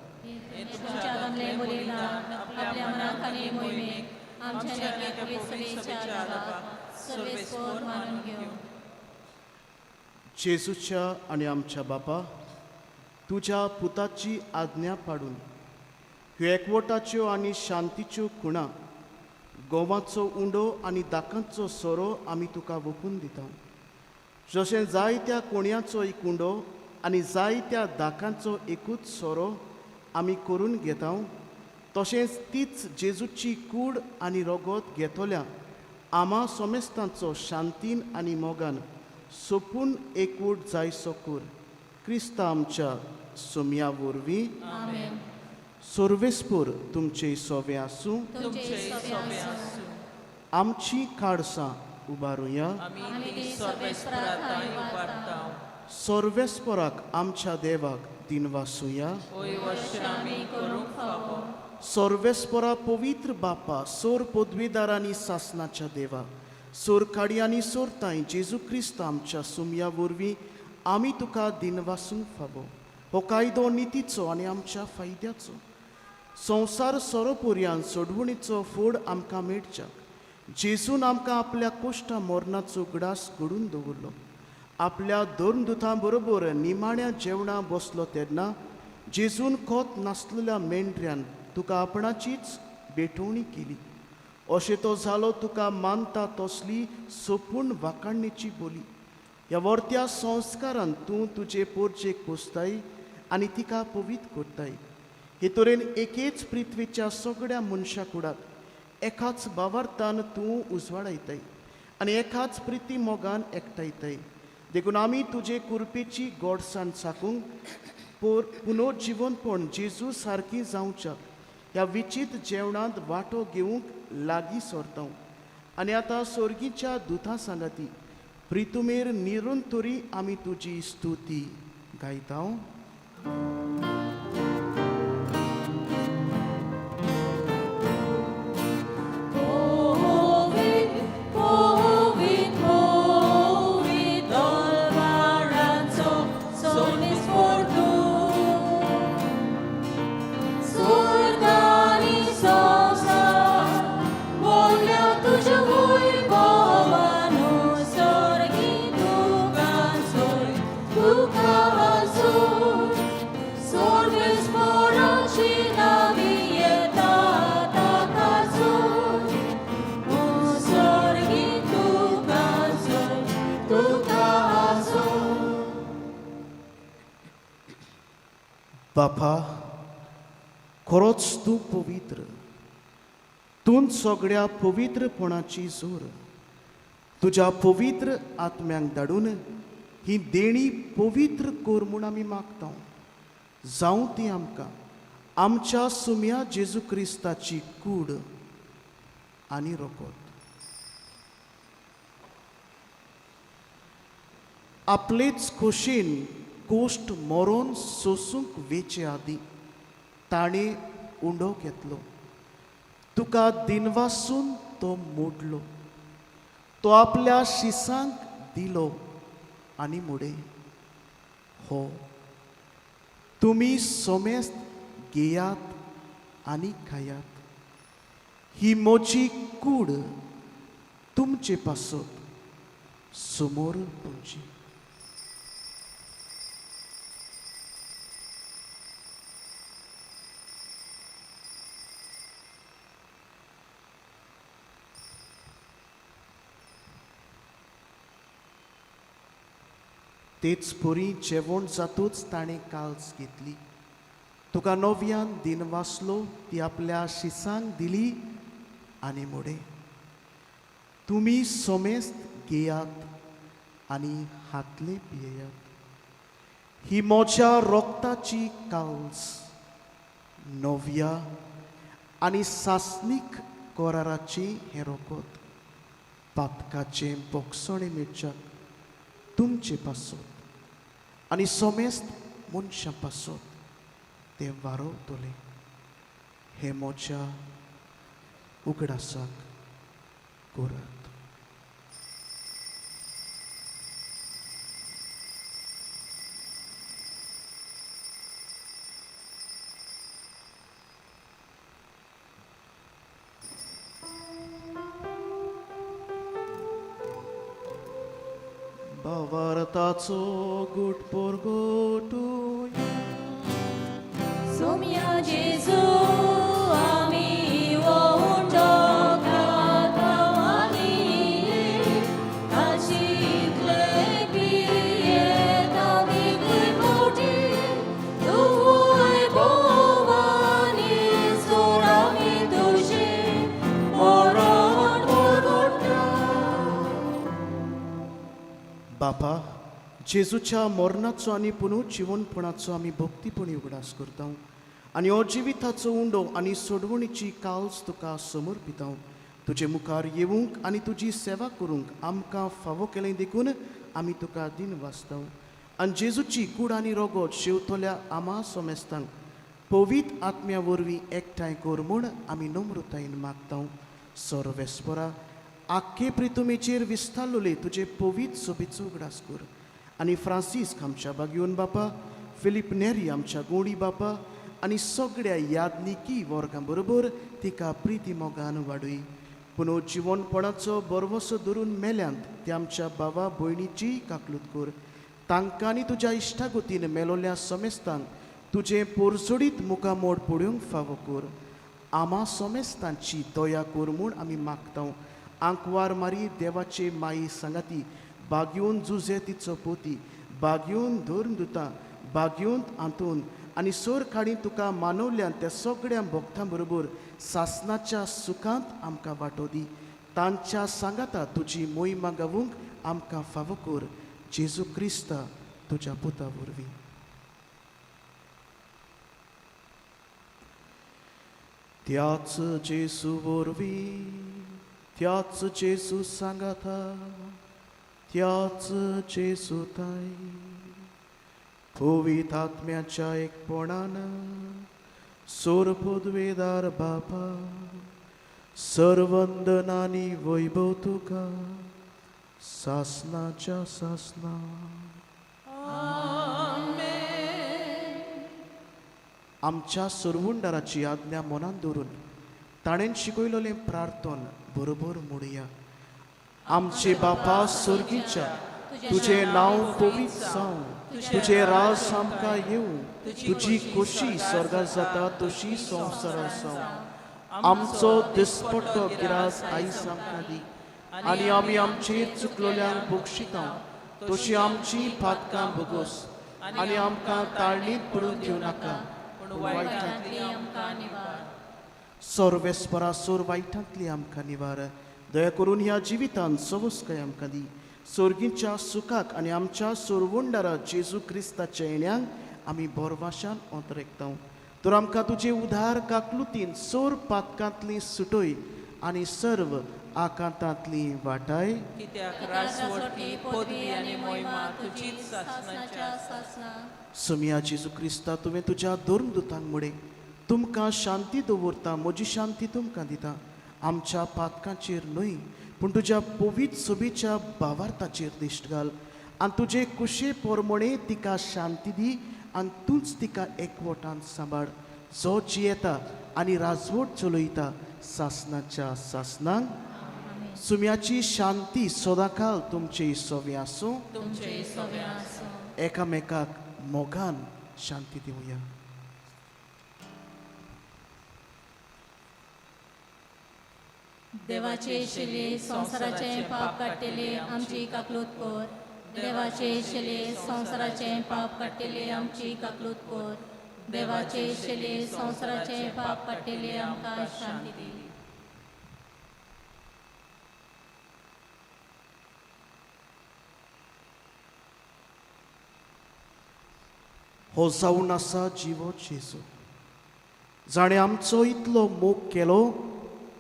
जेजूच्या आनी आमच्या बापा, तुज्या पुताची आज्ञा पाडून ह्यो एकवटाच्यो आनी शांतीच्यो खुणा, गोवाचो उंडो आनी दाकांचो सोरो आमी तुका वोपून दिता. जशें जायत्या कोणयाचो एक उंडो आनी जायत्या दाकांचो एकूच सोरो आमी करून घेता, तशेंच तीच जेजूची कूड आनी रगत घेतल्या आमा सोमेस्तांचो शांतीन आनी मोगान सोपून एकवट जायसो कर क्रिस्ता आमच्या सोम्या वरवीं. सर्वेस्पूर तुमचे सोवे आसूं. आमची काळसां उबारुया. सर्वेस्पराक आमच्या देवाक दिनवासुया. सर्वेस्परा पवित्र बापा, सोर पदवीदार आनी सासनाच्या देवा, सोर काडी आनी सोरताय जेजू क्रिस्त आमच्या सुमया वरवीं आमी तुका दिनवासूंक फावो. हो कायदो नितीचो आनी आमच्या फायद्याचो संवसार सोरोपुर्यान सोडवणीचो फोड आमकां मेळच्याक जेजून आमकां आपल्या कोश्टा मरणाचो उगडास घडून दवरलो. आपल्या दोन दुतां बरोबर निमाण्या जेवणा बसलो तेन्ना जेजून खोत नासलेल्या मेंढऱ्यान तुका आपणाचीच भेटवणी केली. अशें तो जालो तुका मानता तसली सोपून वाखाणणेची बोली. ह्या वर्त्या संस्कारान तूं तुजे पोरजेक पोसताय आनी तिका पवित्र करताय. हे तरेन एकेच पृथ्वीच्या सगळ्या मनशा कुडाक एकाच भावार्थान तूं उजवाडायताय आनी एकाच प्रिती मोगान एकठांयताय. देखून आमी तुजे कुरपेची गोडसाण साकूंक पुनर्जिवनपण जेजू सारकी जावच्या ह्या विचित जेवणांत वांटो घेवंक लागीं सरता. आनी आतां सोर्गीच्या दुतां सांगाती प्रितुमेर निरंतरी आमी तुजी स्तुती गायता. बापा, खरोच तूं पवित्र, तूं सगळ्या पवित्रपणाची जोर. तुज्या पवित्र आत्म्यांक धाडून ही देणी पवित्र कर म्हूण आमी मागता. जावं ती आमकां आमच्या सुम्या जेजू क्रिस्ताची कूड आनी रगत. आपलेच खोशेन कोश्ट मरोन सोसूंक वेचे आदीं ताणें उंडो घेतलो, तुका दिनवासून तो मोडलो, तो आपल्या शिसांक दिलो आनी मुडे, हो तुमी सोमेस्त घेयात आनी खायात, ही म्हजी कूड तुमचे पासत समोर तुमची. तेच परी जेवण जातूच ताणें काल्स घेतली, तुका नव्यान दिनवासलो, ती आपल्या शिसांक दिली आनी मुडे, तुमी सोमेस्त घेयात आनी हातले पियेयात, ही म्हज्या रोगताची काल्स नव्या आनी सासणीक कराराची हें रगत पातकाचें बोगसणें मेळच्याक तुमचे पासत आनी सोमेस्त मनशां पासत तें वारवतलें. हें म्हज्या उगडासाक करात. भावार्थाचो गुट परगटुया. सोम्या जेजू आमी उंडो खाता आनी आशिल्ले पियेता. बापा, जेजूच्या मरणाचो आनी पुनर्जिवनपणाचो आमी भक्तीपणी उगडास करता आनी हो जिविताचो उंडो आनी सोडवणीची काल्स तुका समर्पिता. तुजे मुखार येवंक आनी तुजी सेवा करूंक आमकां फावो केलें देखून आमी तुका दिन वाचता. आनी जेजूची कूड आनी रोगोत शेवतल्या आमा सोमेस्तांक पवित्र आत्म्या वरवीं एकठांय कर म्हूण आमी नम्रतायेन मागता. सर्वेस्परा, आख्खे प्रितुमेचेर विस्तारलोले तुजे पवित्र सोबीचो उगडास कर आनी फ्रांसीस्क आमच्या बागयोन बापा, फिलीप नेरी आमच्या गोंडी बापा आनी सगळ्या यादनिकी वर्गां बरोबर तिका प्रिती मोगान वाडय. पुनर्जिवनपणाचो बरवसो धरून मेल्यांत ते आमच्या बाबा भयणीचीय काकलूत कर. तांकां आनी तुज्या इश्टागतीन मेलोल्या समेस्तांक तुजें पोरजोडीत मुखामोड पळोवंक फावो कर. आमा समेस्तांची दया कर म्हूण आमी मागता. आंकवार मारी देवाचे माई सांगाती, बागयोन जुजे तिचो पोती, बागयोन धर्म दुता, बागयोन आंतोन आनी सोर काडी तुका मानवल्यान त्या सगळ्या भक्तां बरोबर सासनाच्या सुखांत आमकां वांटो दी. तांच्या सांगाता तुजी मोहिमा गावूंक आमकां फावो कर. जेजू क्रिस्ता तुज्या पुता वरवीं. त्याच जेजू वरवीं, त्याच जेजू सांगाता, त्याच जेजू ताई पवित्र आत्म्याच्या एकपणान सोर पदवेदार बापा, सर्वंदनानी वैभव तुका सासनाच्या सासना. आमच्या सरवुंडाराची आज्ञा मनान दवरून ताणें शिकयलेलें प्रार्थन बरोबर म्हणुया. आमचे बापा स्वर्गीच्या, तुजें नांव पवित्र जावं, तुजें राज आमकां येवं, तुजी खोशी स्वर्गार जाता तशी संवसारार जावं. आमचो दिसपट्टो गिरास आयज आमकां दी आनी आमी आमचेर चुकलोल्यांक बक्षिता तशी आमची पातकां भोगोस आनी आमकां ताळणीत पडून दिवं नाका, पूण वायटांतली आमकां निवार. सर्वेस्परा सोर वायटांतली आमकां निवार. दया करून ह्या जिवितान सवस्काय आमकां दी. सोर्गीच्या सुखाक आनी आमच्या सोरवंडारा जेजू क्रिस्ताच्या येण्यांक आमी बोरवाशान ओंतरेकता. तर आमकां तुजे उधार काकलुतीन सोर पातकांतली सुटय आनी सर्व आकांतांतली वाटाय. कित्याक राजवटी, पदवी आनी मोहिमा तुजीच सासणाच्या सासना. सोमिया जेजू क्रिस्ता, तुवें तुज्या धर्मदुतांक म्हळें, तुमकां शांती दवरता, म्हजी शांती तुमकां दिता. आमच्या पातकांचेर न्हय पूण तुज्या पवित्र सोबीच्या भावार्थाचेर दिश्ट घाल आनी तुजे कुशे पोरमणे तिका शांती दी आनी तूंच तिका एकवटान सांबाळ, जो जियेता आनी राजवट चलयता सासनाच्या सासनाक. सुम्याची शांती सदांकाल तुमचे सोवे आसूं. तुमचे सोवे आसूं. एकामेकाक मोगान शांती दिवया. देवाचे शिले संवसाराचें पाप काडटले आमची काकलूत कर. देवाचे शिले संवसाराचें पाप काडटले आमची काकलूत कर. देवाचे शिले संवसाराचें पाप काडटले आमकां शांती दी. हो जावन आसा जिवो जेजू, जाणें आमचो इतलो मोग केलो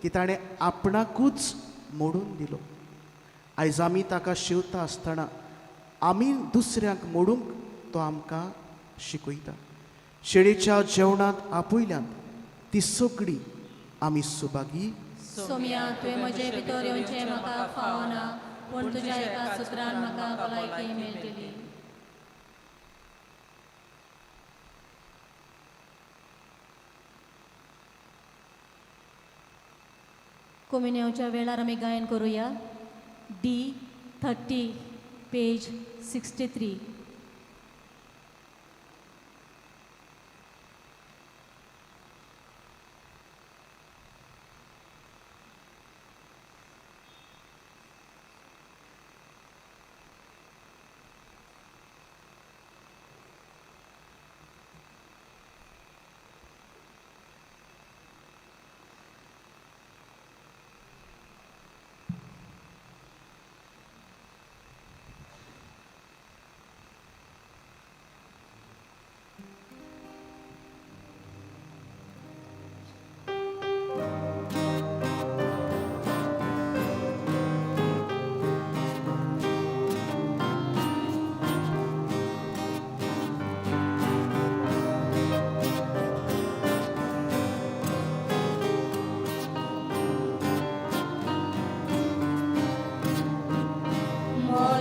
की ताणें आपणाकूच मोडून दिलो. आयज आमी ताका शिवता आसतना आमी दुसऱ्यांक मोडूंक तो आमकां शिकयता. शेळेच्या जेवणांत आपयल्यान ती सगळी आमी सुभागी. सोम्या, तुवें म्हजे भितर येवचें म्हाका फावना, पूण तुज्या एका सुत्रान म्हाका भलायकी मेळटली. कोमिन्यांच्या वेळार आमी गायन करुया. D 30 page 63.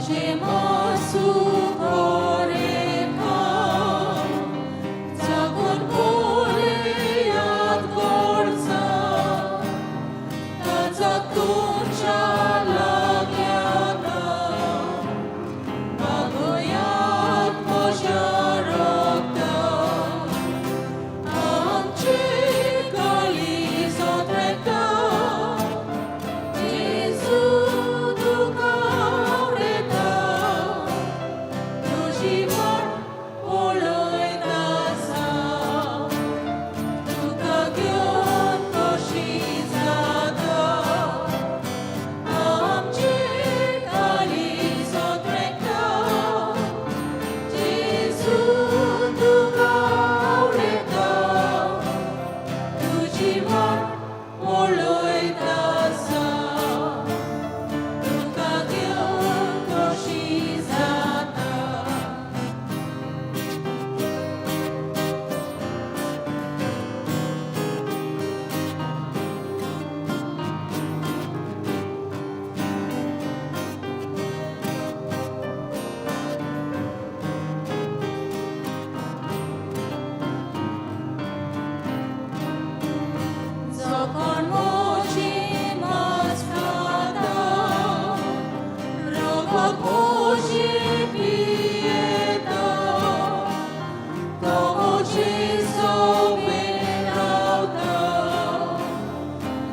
म्हजें मासू कोरेका जागून पळयात गोडसा ताचा तुमच्या लागल्याता मागोयात म्हज्या रगता आमचे काळीजो त्रेता जेजू तुका आवडटा तुजी वाट पळयत आसा तुका घेवन खोशी जाता आमचे काळीजो त्रेता जेजू तुका आवडटा तुजी वाट पळयत आसा तुका घेवन खोशी जाता. जो कोण म्हजी मास खाता रगत म्हजें पियेता तो म्हजे सोबेन रावता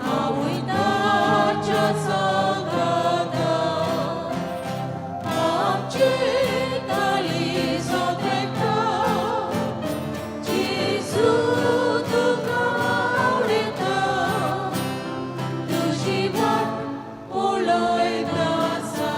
हांवूय ताच्या सांगाता. आमचे काळीजो त्रेता जेजू तुका आवडटा तुजी वाट पळयत आसा.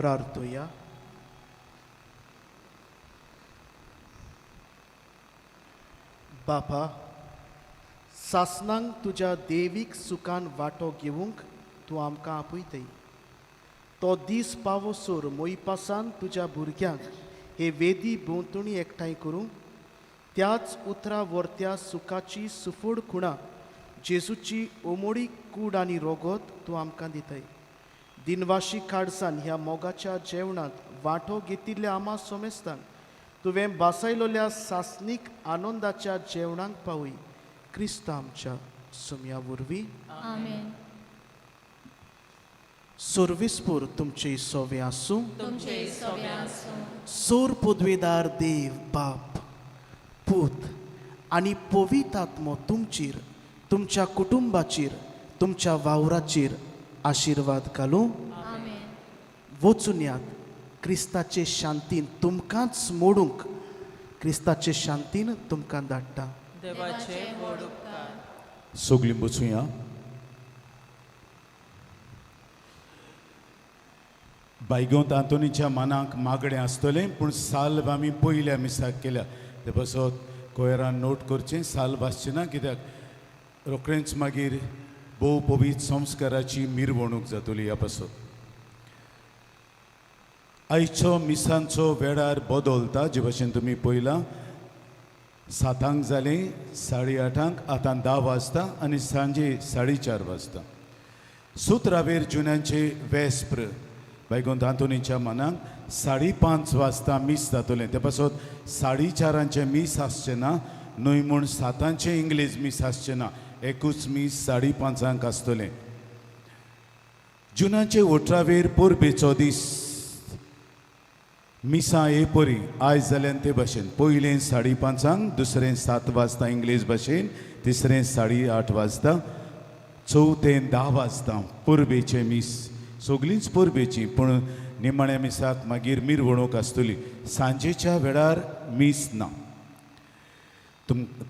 प्रार्थुया. बापा, सासनांक तुज्या देवीक सुखान वांटो घेवंक तूं आमकां आपयतय. तो दीस पावोसर मोयपासान तुज्या भुरग्यांक हे वेदी भोंवतणी एकठांय करूं त्याच उतरा वर्त्या सुखाची सुफोड खुणा जेजूची ओमोडी कूड आनी रोगोत तूं आमकां दितय. दिनवाशी काडसान ह्या मोगाच्या जेवणांत वांटो घेतिल्ल्या आमा सोमेस्तान तुवें बासायलोल्या सासनीक आनंदाच्या जेवणांक पावय. क्रिस्त आमच्या सुमया वरवीं. आमेन. सर्विसपूर तुमचे सोवे आसूं. तुमचे सोबे आसूं. सोर पदवेदार देव बाप, पूत आनी पवित्र आत्मो तुमचेर, तुमच्या कुटुंबाचेर, तुमच्या वावराचेर आशिर्वाद घालूं. आमेन. वचून यात क्रिस्ताचे शांतीन तुमकांच मोडूंक, क्रिस्ताचे शांतीन तुमकां धाडटा. देवाचे व्हड उपकार. सगळीं बसुया. बायगोंत आंतोनीच्या मनाक मागणें आसतलें, पूण साल्व आमी पयल्या मिसाक केल्या ते पासत कोयरान नोट करचें, साल्व आसचें ना, कित्याक रोखडेंच मागीर भोव पवित्र संस्काराची मिरवणूक जातली. ह्या पासत आयचो मिसांचो वेळार बदलता, जे भशेन तुमी पळयलां, 7 जालें 8:30, आतां 10 वाजता आनी सांजे 4:30 वाजता. सुत्रावेर जुन्यांचे वेस्प्र बायगोंत आंतोनीच्या मनाक 5:30 वाजता मीस जातलें. ते पासत 4:30 मीस आसचें ना, न्हय म्हूण 7 इंग्लीश मीस आसचें ना, एकूच मीस 5:30 आसतलें. जुनाचे 18वेर परबेचो दीस मिसां हे परी आयज जाल्यान ते भाशेन, पयलें 5:30, दुसरें 7 वाजता इंग्लीश भाशेन, तिसरें 8:30 वाजता, चवथें 10 वाजता परबेचें मीस. सगळींच परबेचीं, पूण निमाण्या मिसाक मागीर मिरवणूक आसतली. सांजेच्या वेळार मीस ना.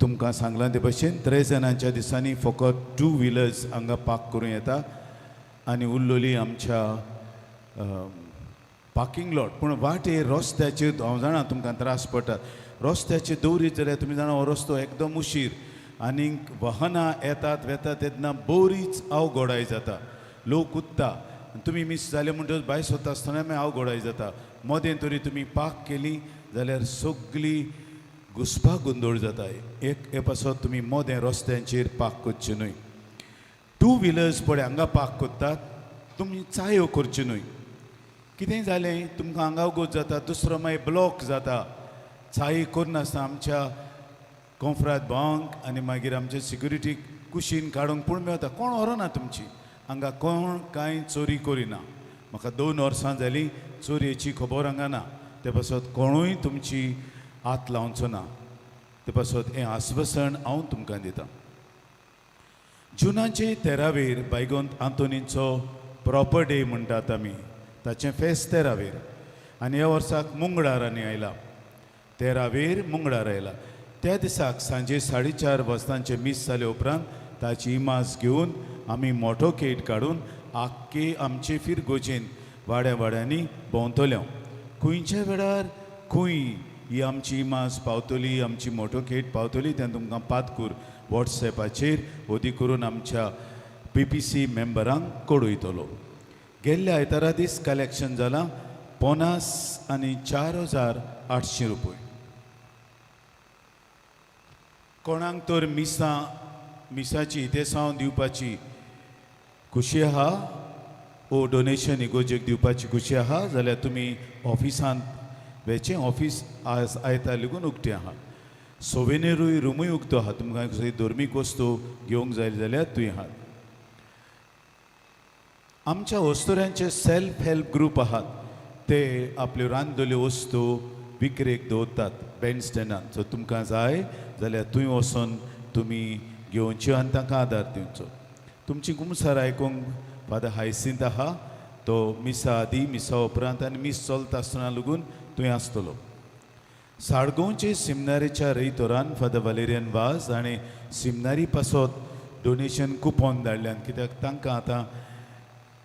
तुमकां सांगलां ते भशेन त्रेजनांच्या दिसांनी फकत 2 व्हिलर्स हांगा पार्क करूं येता आनी उरलेली आमच्या पार्किंग लॉट. पूण वाटेर रस्त्याचेर हांव जाणा तुमकां त्रास पडटात, रस्त्याचेर दवरीत जाल्यार तुमी जाणा हो रस्तो एकदम उशीर आनीक वाहनां येतात वेतात तेन्ना बरीच अवघडाय जाता, लोक उत्ता तुमी मीस जाले म्हणटकच भायर सोदता आसतना मागीर अवघडाय जाता. मदें तरी तुमी पार्क केली जाल्यार सगळी घुसपा गोंदळ जाता. एक हे पासत तुमी मदें रस्त्यांचेर पार्क करचें न्हय. 2 व्हिलर्स पळय हांगा पार्क करतात, तुमी चायो करच्यो न्हय. कितें जालें तुमकां हांगा वगत जाता, दुसरो मागीर ब्लॉक जाता. चाय करनासतना आमच्या कोंफ्राद भावांक आनी मागीर आमच्या सिक्युरिटी कुशीन काडूंक पूण मेळटा, कोण व्हरना तुमची हांगा, कोण कांय चोरी करिना. म्हाका 2 वर्सां जालीं चोरयेची खबर हांगा ना, ते पासत कोणूय तुमची हात लावचो ना. ते पासत हें आस्वासन हांव तुमकां दितां. जुनाचे 13वेर बायगोंत आंतोनीचो प्रॉपर डे म्हणटात आमी, ताचें फेस्त 13वेर आनी ह्या वर्साक मुंगडार आनी आयला, 13वेर मुंगडार आयला. त्या दिसाक सांजे 4:30 वाजतांचें मीस जाले उपरांत ताची इमाज घेवन आमी मोटो केट काडून आख्खे आमचे फिरगोजेन वाड्या वाड्यांनी भोंवतले. खंयच्या वेळार खंय ही आमची इमाज पावतली, आमची मोटोकेट पावतली तेन्ना तुमकां पातकूर वॉट्सएपाचेर ओदी करून आमच्या PPC मेंबरांक कळयतलो. गेल्ल्या आयतारा दीस कलेक्शन जालां 54,800 रुपये. कोणाक तर मिसाची इतेसांव दिवपाची खुशी आहा ओ डोनेशन इगोजेक दिवपाची खुशी आहा जाल्यार तुमी ऑफिसांत वेचें, ऑफीस आज आयतार लेगून उक्तें आहा. सोवेनिरूय रुमूय उक्तो आहा, तुमकां कसली धर्मीक वस्तू घेवंक जाय जाल्यार थंय आहात. आमच्या वस्तुऱ्यांचे सेल्फ हेल्प ग्रूप आहात, ते आपल्यो रांदलेल्यो वस्तू विक्रेक दवरतात बँड स्टँडान. सो तुमकां जाय जाल्यार थंय वचोन तुमी घेवच्यो आनी तांकां आदार दिवचो. तुमची कुमसार आयकूंक फादर हायसिंत आहा, तो मिसा आदी मिसा उपरांत आनी मीस चलता आसतना लागून थंय आसतलो. साळगांवचे सिमनारीच्या रयतोरान फादर वालेरियन वाज हाणें सिमनारी पासत डोनेशन कुपन धाडल्यान, कित्याक तांकां आतां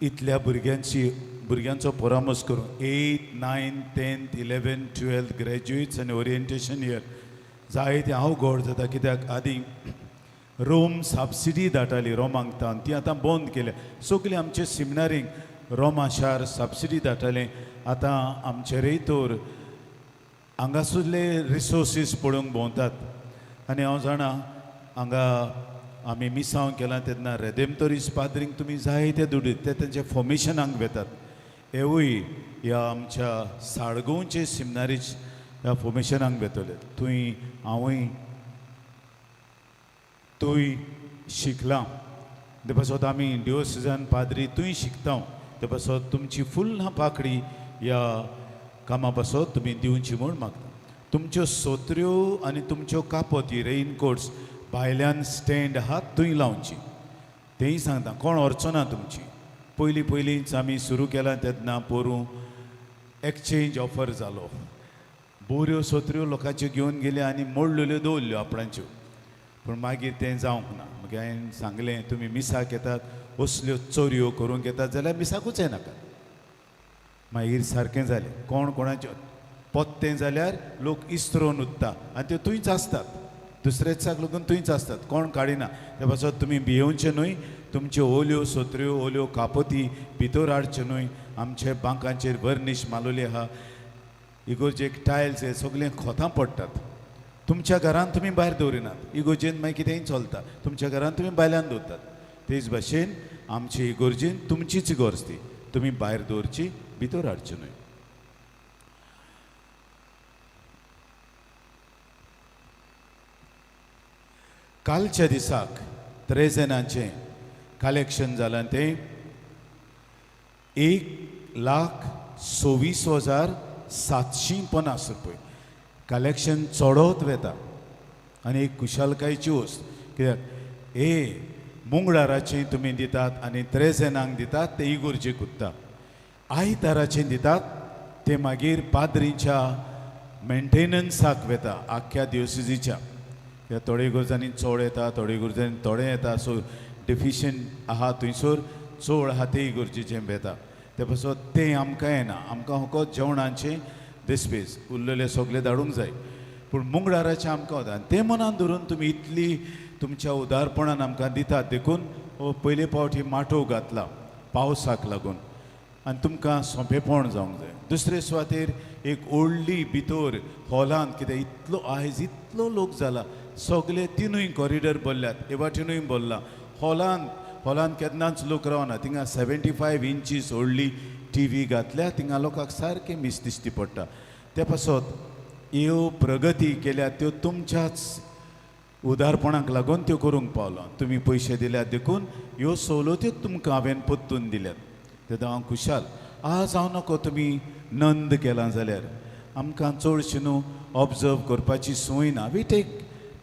इतल्या भुरग्यांची भुरग्यांचो परामर्श करूं. 8th, 9th, 10th, 11th, 12th graduates आनी ओरिएंटेशन इयर जायते अवघड जाता, कित्याक आदीं रोम सबसिडी धाडटाली रोमांक तावन, ती आतां बंद केल्या. सगळीं आमचे सिमिनारींक रोमा शार सबसिडी धाडटालें. आतां आमचे रेयतोर हांगासुल्ले रिसोर्सीस पळोवंक भोंवतात आनी हांव जाणा हांगा आमी मिसांव केलां तेन्ना रेदेमतोरीस पाद्रींक तुमी जायते दुडीत ते तेंचे फॉर्मेशनाक वेतात. हेवूय ह्या आमच्या साळगांवचे सिमिनारीच ह्या फॉर्मेशनाक वेतले. थंय हांवूय तूंय शिकलां, ते पासत आमी डिओसिजन पाद्री तूंय शिकता, ते पासत तुमची फुल्ल पाकडी ह्या कामा पासत तुमी दिवची म्हूण मागता. तुमच्यो सोत्र्यो आनी तुमच्यो कापोती रेनकोट्स भायल्यान स्टँड आहा थंय लावची, तेंय सांगता. कोण व्हरचो ना तुमची. पयलीं पयलींच आमी सुरू केलां तेन्ना पोरूं एक्सचेंज ऑफर जालो, बऱ्यो सोत्र्यो लोकांच्यो घेवन गेल्यो आनी मोडलेल्यो दवरल्यो आपणाच्यो, पूण मागीर तें जावंक ना. मागीर हांवें सांगलें तुमी मिसाक येतात असल्यो चोरयो करूंक येतात जाल्यार मिसाकूच येनाकात. मागीर सारकें जालें. कोण कोणाच्यो पोत्तें जाल्यार लोक इस्त्रोन उत्ता आनी त्यो थंयच आसतात, दुसऱ्या दिसाक लागून थंयच आसतात, कोण काडिना. ते पासत तुमी भियोवचें न्हय, तुमच्यो ओल्यो सोत्र्यो ओल्यो कापोती भितर हाडच्यो न्हय. आमचे बांकांचेर वर्निश मालोली आहा, इगोर्जेक टायल्स हे सगळें खोतां पडटात. तुमच्या घरान तुमी भायर दवरिनात, इगोर्जेन मागीर कितेंय चलता, तुमच्या घरान तुमी भायल्यान दवरतात. तेच भाशेन आमची इगोर्जेन तुमचीच इगोर्ज ती, तुमी भायर दवरची, भितर हाडची न्हय. कालच्या दिसाक त्रेजेनाचें कलेक्शन जालां तें 1,26,750 रुपये. कलेक्शन चडत वेता आनी एक खुशालकायेची वस्त, कित्याक हे मुंगळाराचें तुमी दितात आनी त्रेजेनांक दितात ते इगोर्जेक उरता, आयताराचें दितात ते मागीर पाद्रीच्या मेंटेनन्साक वेता आख्ख्या दिवसिजीच्या. कित्याक थोडे इगोर्जांनी चड येता, थोडे इगोर्जांनी थोडे येता, सो डिफिशंट आहा थंयसर चड आहा ते इगोर्जेचें वेता. ते पासत तें आमकां येना, आमकां फकत जेवणाचें दिसपेस उरलेले सगळे धाडूंक जाय, पूण मुंगळाराचें आमकां वता. आनी तें मनान धरून तुमी इतली तुमच्या उदारपणान आमकां दितात, देखून हो पयले फावट ही माटोव घातला पावसाक लागून आनी तुमकां सोंपेपण जावंक जाय. दुसरे सुवातेर एक व्हडली भितर हॉलांत कितें इतलो आयज इतलो लोक जाला, सगळे तिनूय कॉरिडर भरल्यात, हे वाटेनूय भरला. हॉलांत हॉलांत केन्नाच लोक रावना, थिंगा 75 इंचीस व्हडली टी व्ही घातल्या, थिंगा लोकांक सारकें मीस दिश्टी पडटा. ते पासत ह्यो प्रगती केल्या त्यो तुमच्याच उदारपणाक लागून त्यो करूंक पावलो. तुमी पयशे दिल्यात देखून ह्यो सवलत्यो तुमकां हांवें परतून दिल्यात, तेन्ना हांव खुशाल. आज हांव नको तुमी नंद केलां जाल्यार आमकां चडशें न्हू ऑब्जर्व करपाची संवय ना. We take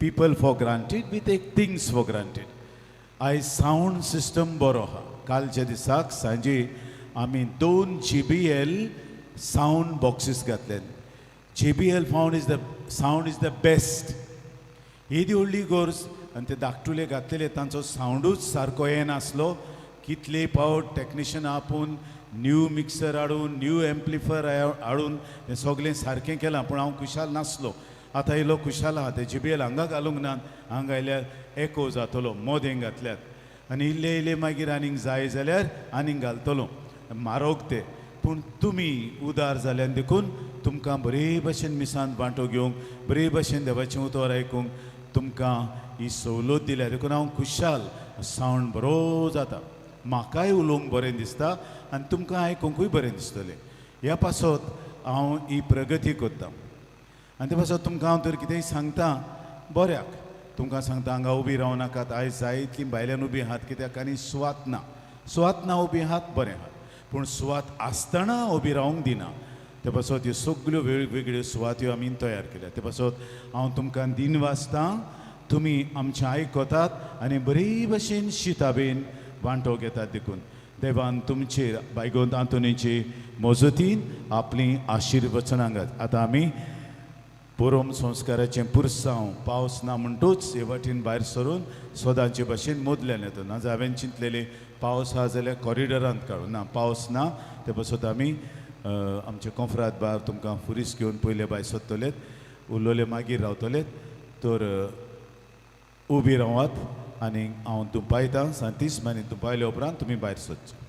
people for granted, we take things for granted. आयज सावंड सिस्टम बरो आहा. कालच्या दिसाक सांजे आमी 2 JBL sound boxes घातले. JBL found is the sound is the best. येदी व्हडली गरज आनी ते धाकटुले घातलेले तांचो सावंडूच सारको येनासलो. कितले फावट टॅक्निशियन आपोवन न्यू मिक्सर हाडून न्यू एम्प्लिफायर हाडून तें सगळें सारकें केलां, पूण हांव खुशाल नासलो. आतां इल्लो खुशाल आहा. ते JBL हांगा घालूंक ना, हांगा आयल्यार एको जातलो, मोदें घातल्यात आनी इल्ले इल्ले मागीर आनीक जाय जाल्यार आनीक घालतलो, म्हारोग ते. पूण तुमी उदार जाल्यान देखून तुमकां बरे भशेन मिसांत वांटो घेवंक, बरे भशेन देवाचें उतर आयकूंक तुमकां ही सवलत दिल्या, देखून हांव खुशाल. सावंड बरो जाता, म्हाकाय उलोवंक बरें दिसता आनी तुमकां आयकुंकूय बरें दिसतलें. ह्या पासत हांव ही प्रगती करतां आनी ते पासत तुमकां हांव तर कितेंय सांगता बऱ्याक. तुमकां सांगता हांगा उबी रावं नाकात, आयज जाय इतलीं भायल्यान उबी आहात, कित्याक आनी सुवात ना. सुवात ना उबी आहात बरें आहात, पूण सुवात आसतना उबी रावंक दिना. ते पासत ह्यो सगल्यो वेगवेगळ्यो सुवात्यो आमी तयार केल्या. ते पासत हांव तुमकां दिन वाचतां, तुमी आमचें आयकतात आनी बरे भशेन शिताबेन वांटो घेतात. देखून देवान तुमचेर बायगोंत आंतोनीचे मजतीन आपलीं आशिर्वचनां घात. आतां आमी पुरम संस्काराचें पुरसांव पावस ना म्हणटूच हे वाटेन भायर सरून सदांचे भाशेन मदल्यान येता. ना जाल्यार हांवें चिंतलेलें पावस आहा जाल्यार कॉरिडोरांत काडूं, ना पावस ना ते पासत आमी आमचे कोंफ्राद बार तुमकां फुरीस घेवन पयले भायर सोदतलेत, उरलोले मागीर रावतलेत. तर उबी रावात आनी हांव दुपायतां सांतीस आनी दुपायल्या उपरांत तुमी भायर सरचे.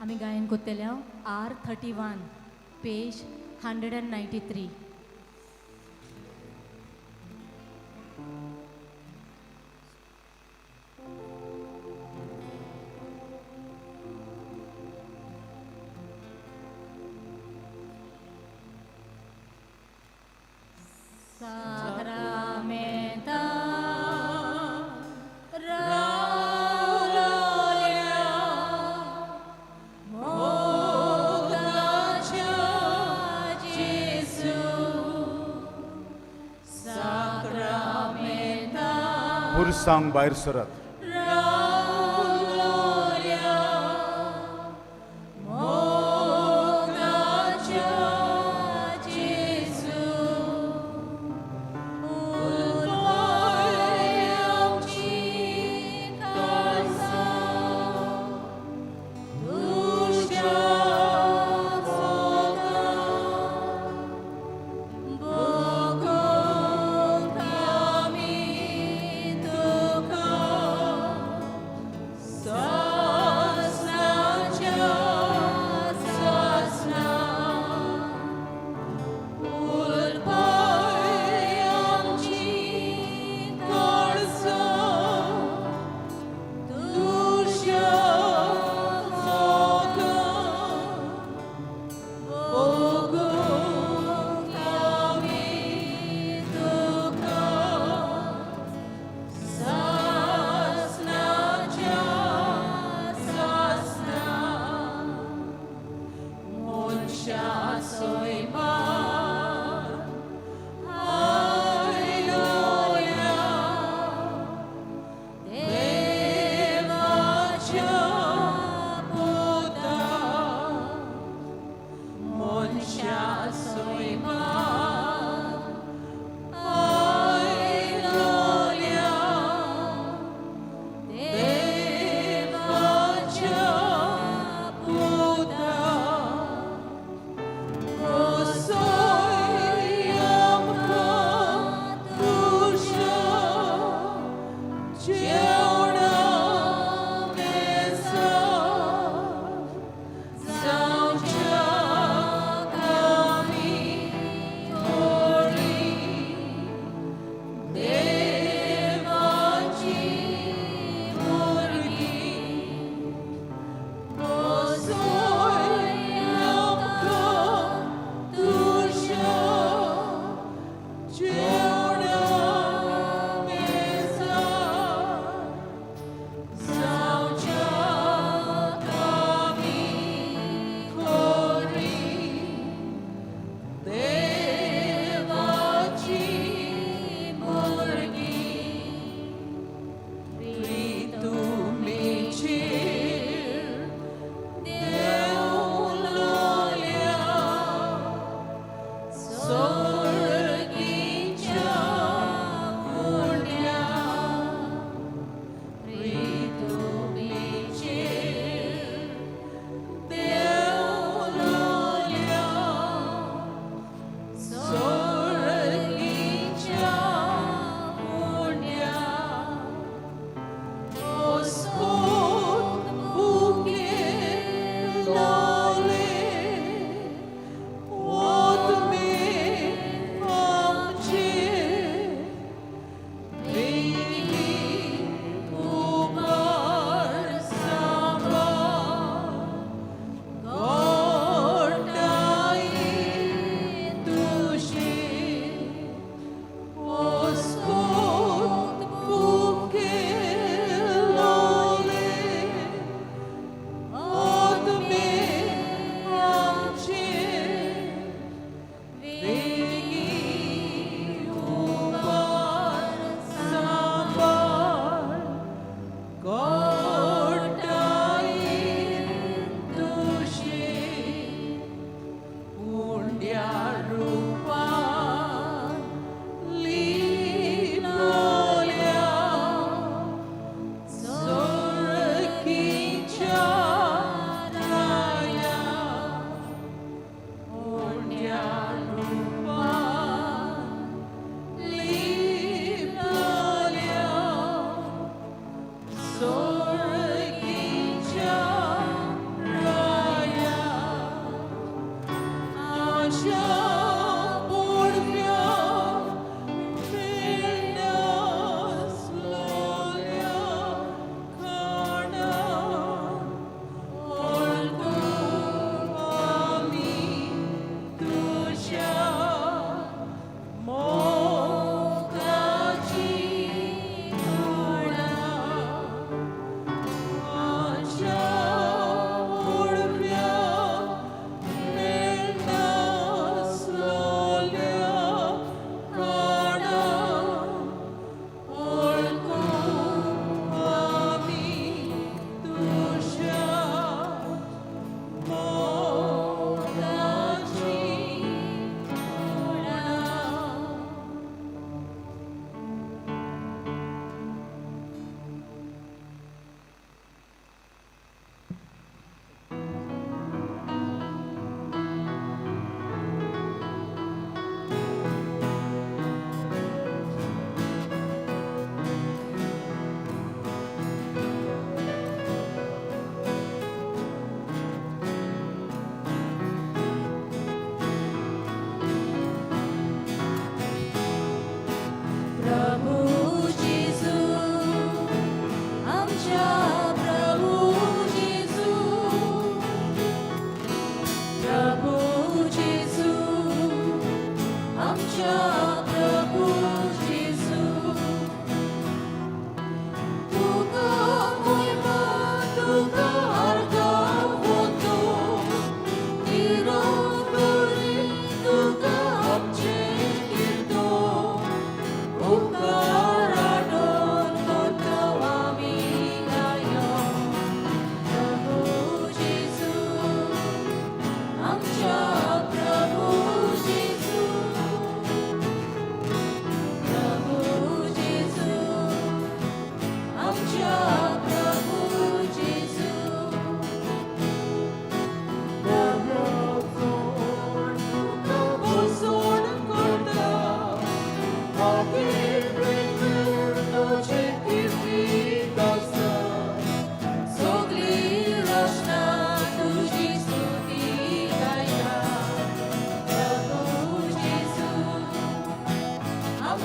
आमी गायन कोत्तेल्या R 31 page 193. साक्रामेंता रावलोल्या मोगाच्या जेजू साक्रामेंता पुरसांक भायर सरात. रावलोल्या मोगाच्या जेजू उलवय आमची काळजां तुज्या मोगान भोगूंक आमी तुका.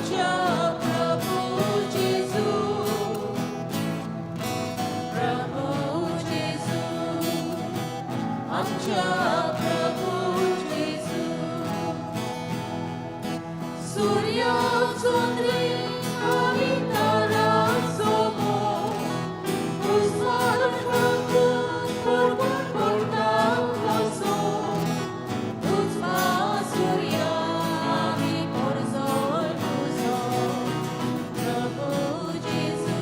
आमच्या प्रभू जेजू, प्रभू जेजू, आमच्या प्रभू जेजू. सूर्य चंद्र आनी तारांचो मोग, उजवाड परगट करता कसो. उजवा सूर्या आमी परजळ तुजो, प्रभू जेजू,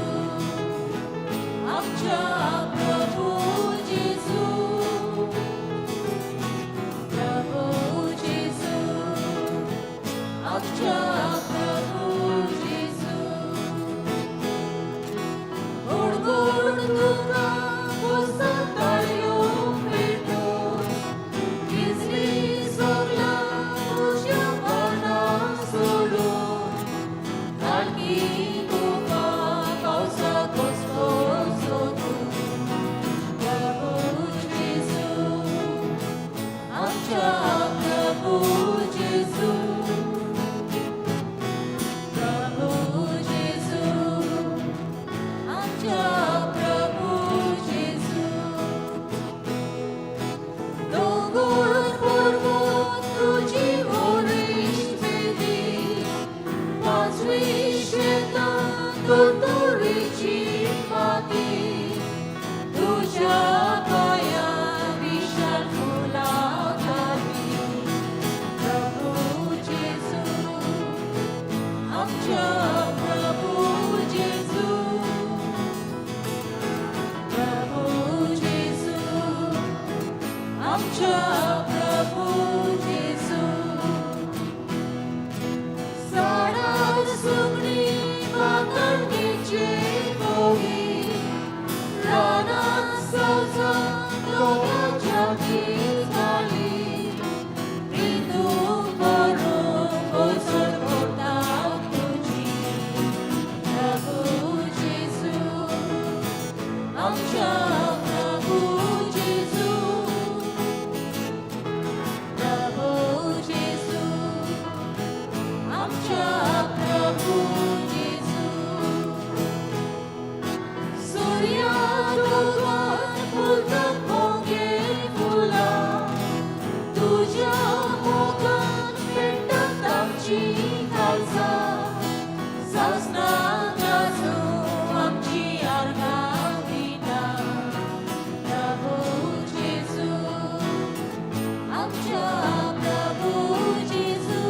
आमच्या प्रभू जेजू, प्रभू जेजू, आमच्या प्रभू जेजू. गोड गोड तुका पुजतात ताळयो पेटोवन, भिजली सगळां तुज्या कारणां सोडून, काळखी तुका पावसा घसघसो तूं, प्रभू जेजू, आमच्या प्रभू जेजू, प्रभू जेजू, आमच्या प्रभू जेजू. दोंगर पर्वत तुजी वरिश्ठ वेदी, पांचवी शेतां धर्तरेची माती, तुज्या पांयां विशाल फुलां घाली, प्रभू जेजू, आमच्या प्रभू जेजू, प्रभू जेजू, आमच्या प्रभू जेजू. झाडां सुकणीं वागणीचे मोगी, रानां सवजां दोगांच्या गीत घाली, रितू करून परजळ करता तुजी, प्रभू जेजू, आमच्या प्रभू जेजू, प्रभू जेजू, आमच्या प्रभू जेजू. सूर्या दोगान फुलतात मोगे फुलां, तुज्या मोगान पेट्टात आमचीं काळजां, सासणां गाजूं आमची आर्गां दिता, प्रभू जेजू, आमच्या प्रभू जेजू,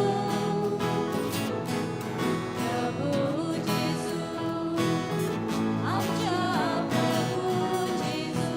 प्रभू जेजू, आमच्या प्रभू जेजू.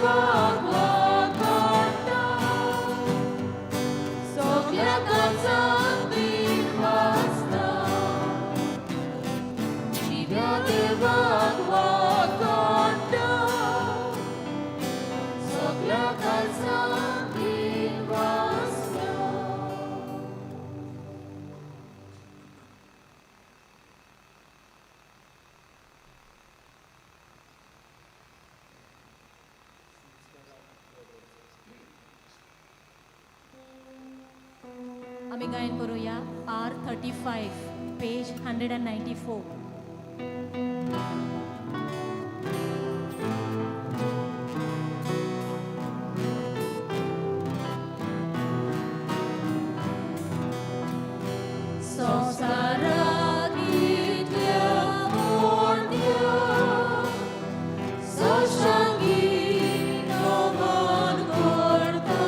देवाक वाकाडटा, सगल्या काळजान दिनवासता. जिव्या देवाक वाकाडटा, सगल्या काळजान दिनवासता. आमी गायन करुया R35, page 194. संवसाराक इतल्या मोडल्या, सशांगी नमन करता.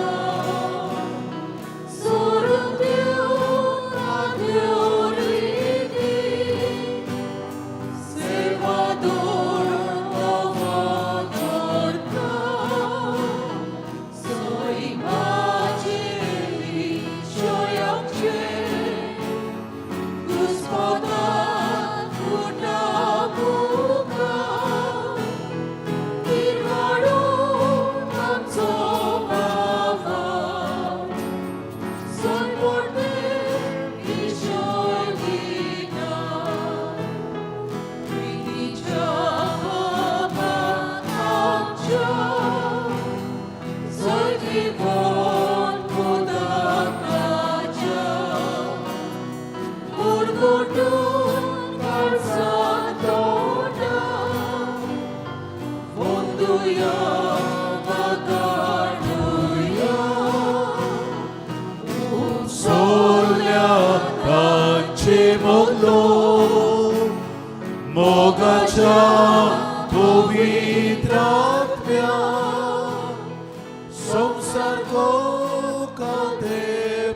Baba. Yeah. सोल्या तांचे मोगलो मोगाच्या पवित्रात्म्या संवसार कोकाते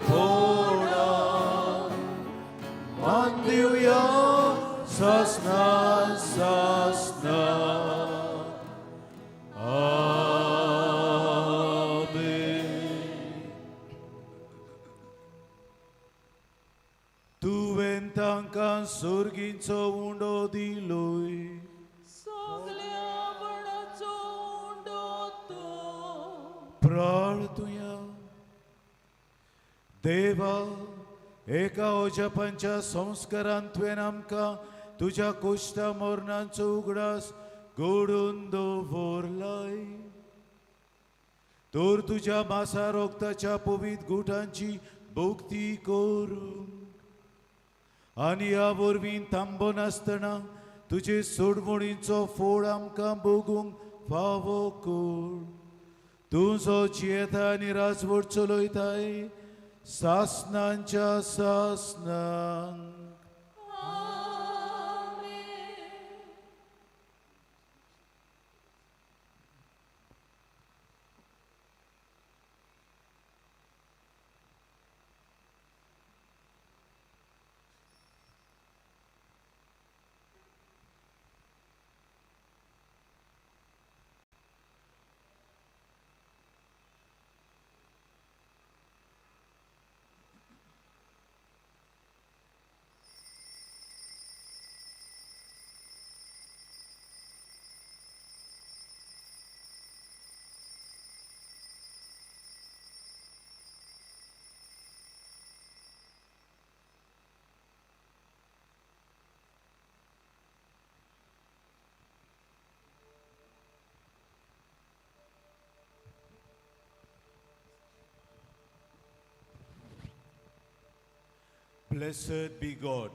पोडा मान दिवया सासना सासना. आमेन. तुवें तांकां सुर्गींचो उंडो दिलोय. सगल्या वडाचो उंडो तो. प्रार्थुया. देवा, एका अजापांच्या संस्कारान तुवें आमकां तुज्या कुश्टा मरणाचो उगडास घडून दवरलाय, तर तुज्या मासा रोगताच्या पवीत गुटांची भक्ती करूंक आनी ह्या वरवीं थांबो नासतना तुजे सोडवणीचो फोड आमकां भोगूंक फावो कर. तूं जो जियेता आनी राजवट चलयताय सासनांच्या सासनांक. Blessed be God.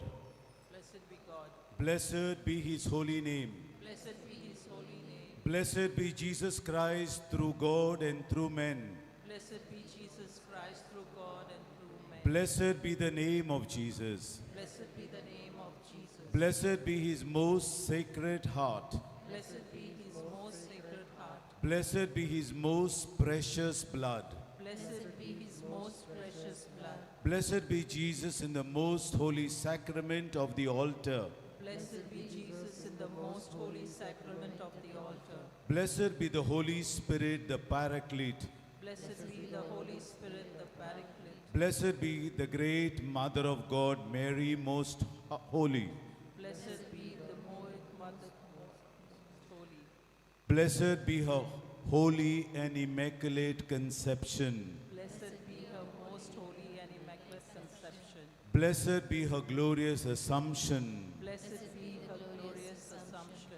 Blessed be God. Blessed be His holy name. Blessed be His holy name. Blessed be Jesus Christ through God and through men. Blessed be Jesus Christ through God and through men. Blessed be the name of Jesus. Blessed be the name of Jesus. Blessed be His most sacred heart. Blessed be His most sacred heart. Blessed be His most precious blood. Blessed be His most precious blood. Blessed be Jesus in the most holy sacrament of the altar. Blessed be Jesus in the most holy sacrament of the altar. Blessed be the Holy Spirit, the Paraclete. Blessed be the Holy Spirit, the Paraclete. Blessed be the great Mother of God, Mary most holy. Blessed be the Mother most holy. Blessed be her holy and immaculate conception. Blessed be her most holy and immaculate conception. Blessed be her glorious assumption. Blessed be her glorious assumption.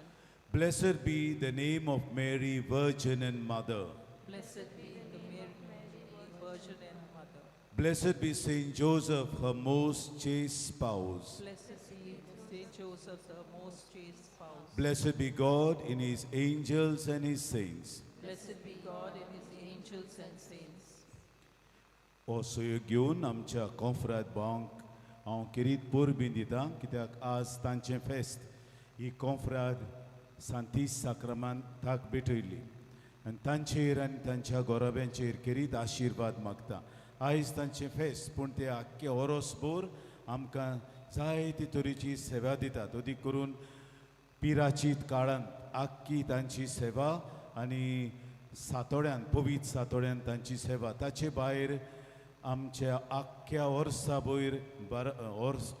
Blessed be the name of Mary, Virgin and Mother. Blessed be the Mary, Virgin and Mother. Blessed be Saint Joseph, her most chaste spouse. Blessed be Saint Joseph, her most chaste spouse. Blessed be God in his angels and his saints. Blessed be God in his angels and saints. हो सहयोग घेवन आमच्या कोंफ्राद भावांक हांव खेरीत परबीं दिता, कित्याक आज तांचें फेस्त. ही कोंफ्राद सांतीस साक्रमान ताक भेटयली आनी तांचेर आनी तांच्या गोराब्यांचेर खेरीत आशिर्वाद मागता. आयज तांचें फेस्त, पूण ते आख्खे ओरोसभर आमकां जायते तरेची सेवा दितात. अदीक करून पिराचीत काळांत आख्खी तांची सेवा आनी सातोड्यान, पवित्र सातोड्यान तांची सेवा. ताचे भायर आमच्या आख्ख्या वर्सा भयर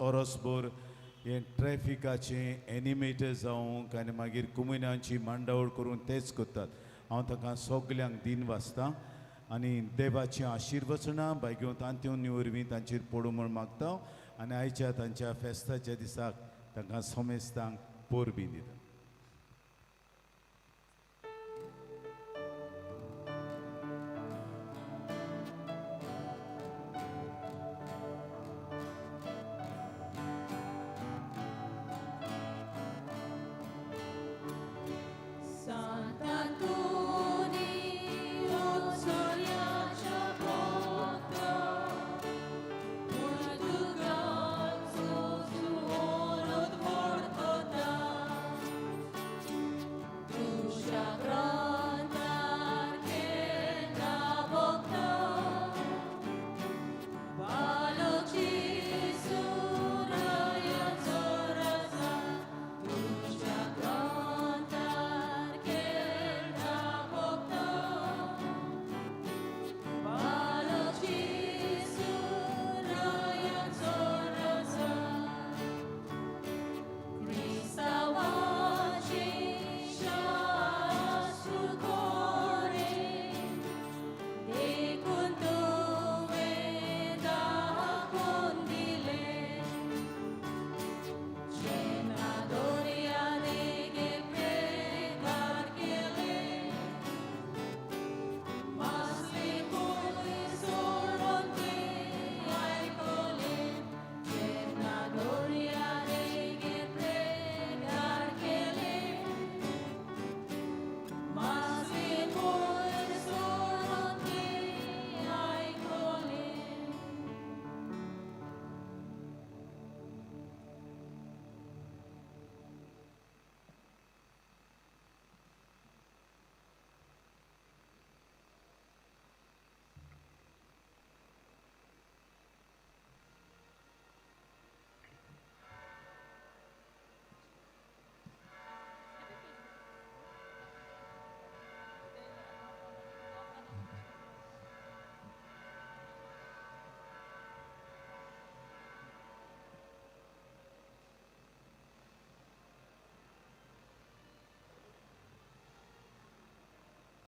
ओरसभर हें ट्रॅफिकाचें एनिमेटर जावंक आनी मागीर कुमिनांची मांडावळ करून तेच करतात. हांव तांकां सगल्यांक दिन वाचतां आनी देवाचीं आशिर्वचनां बायगेवन तांतून वरवीं तांचेर पडूं म्हूण मागता आनी आयच्या तांच्या फेस्ताच्या दिसाक तांकां समेस्तांक परबीं दिता.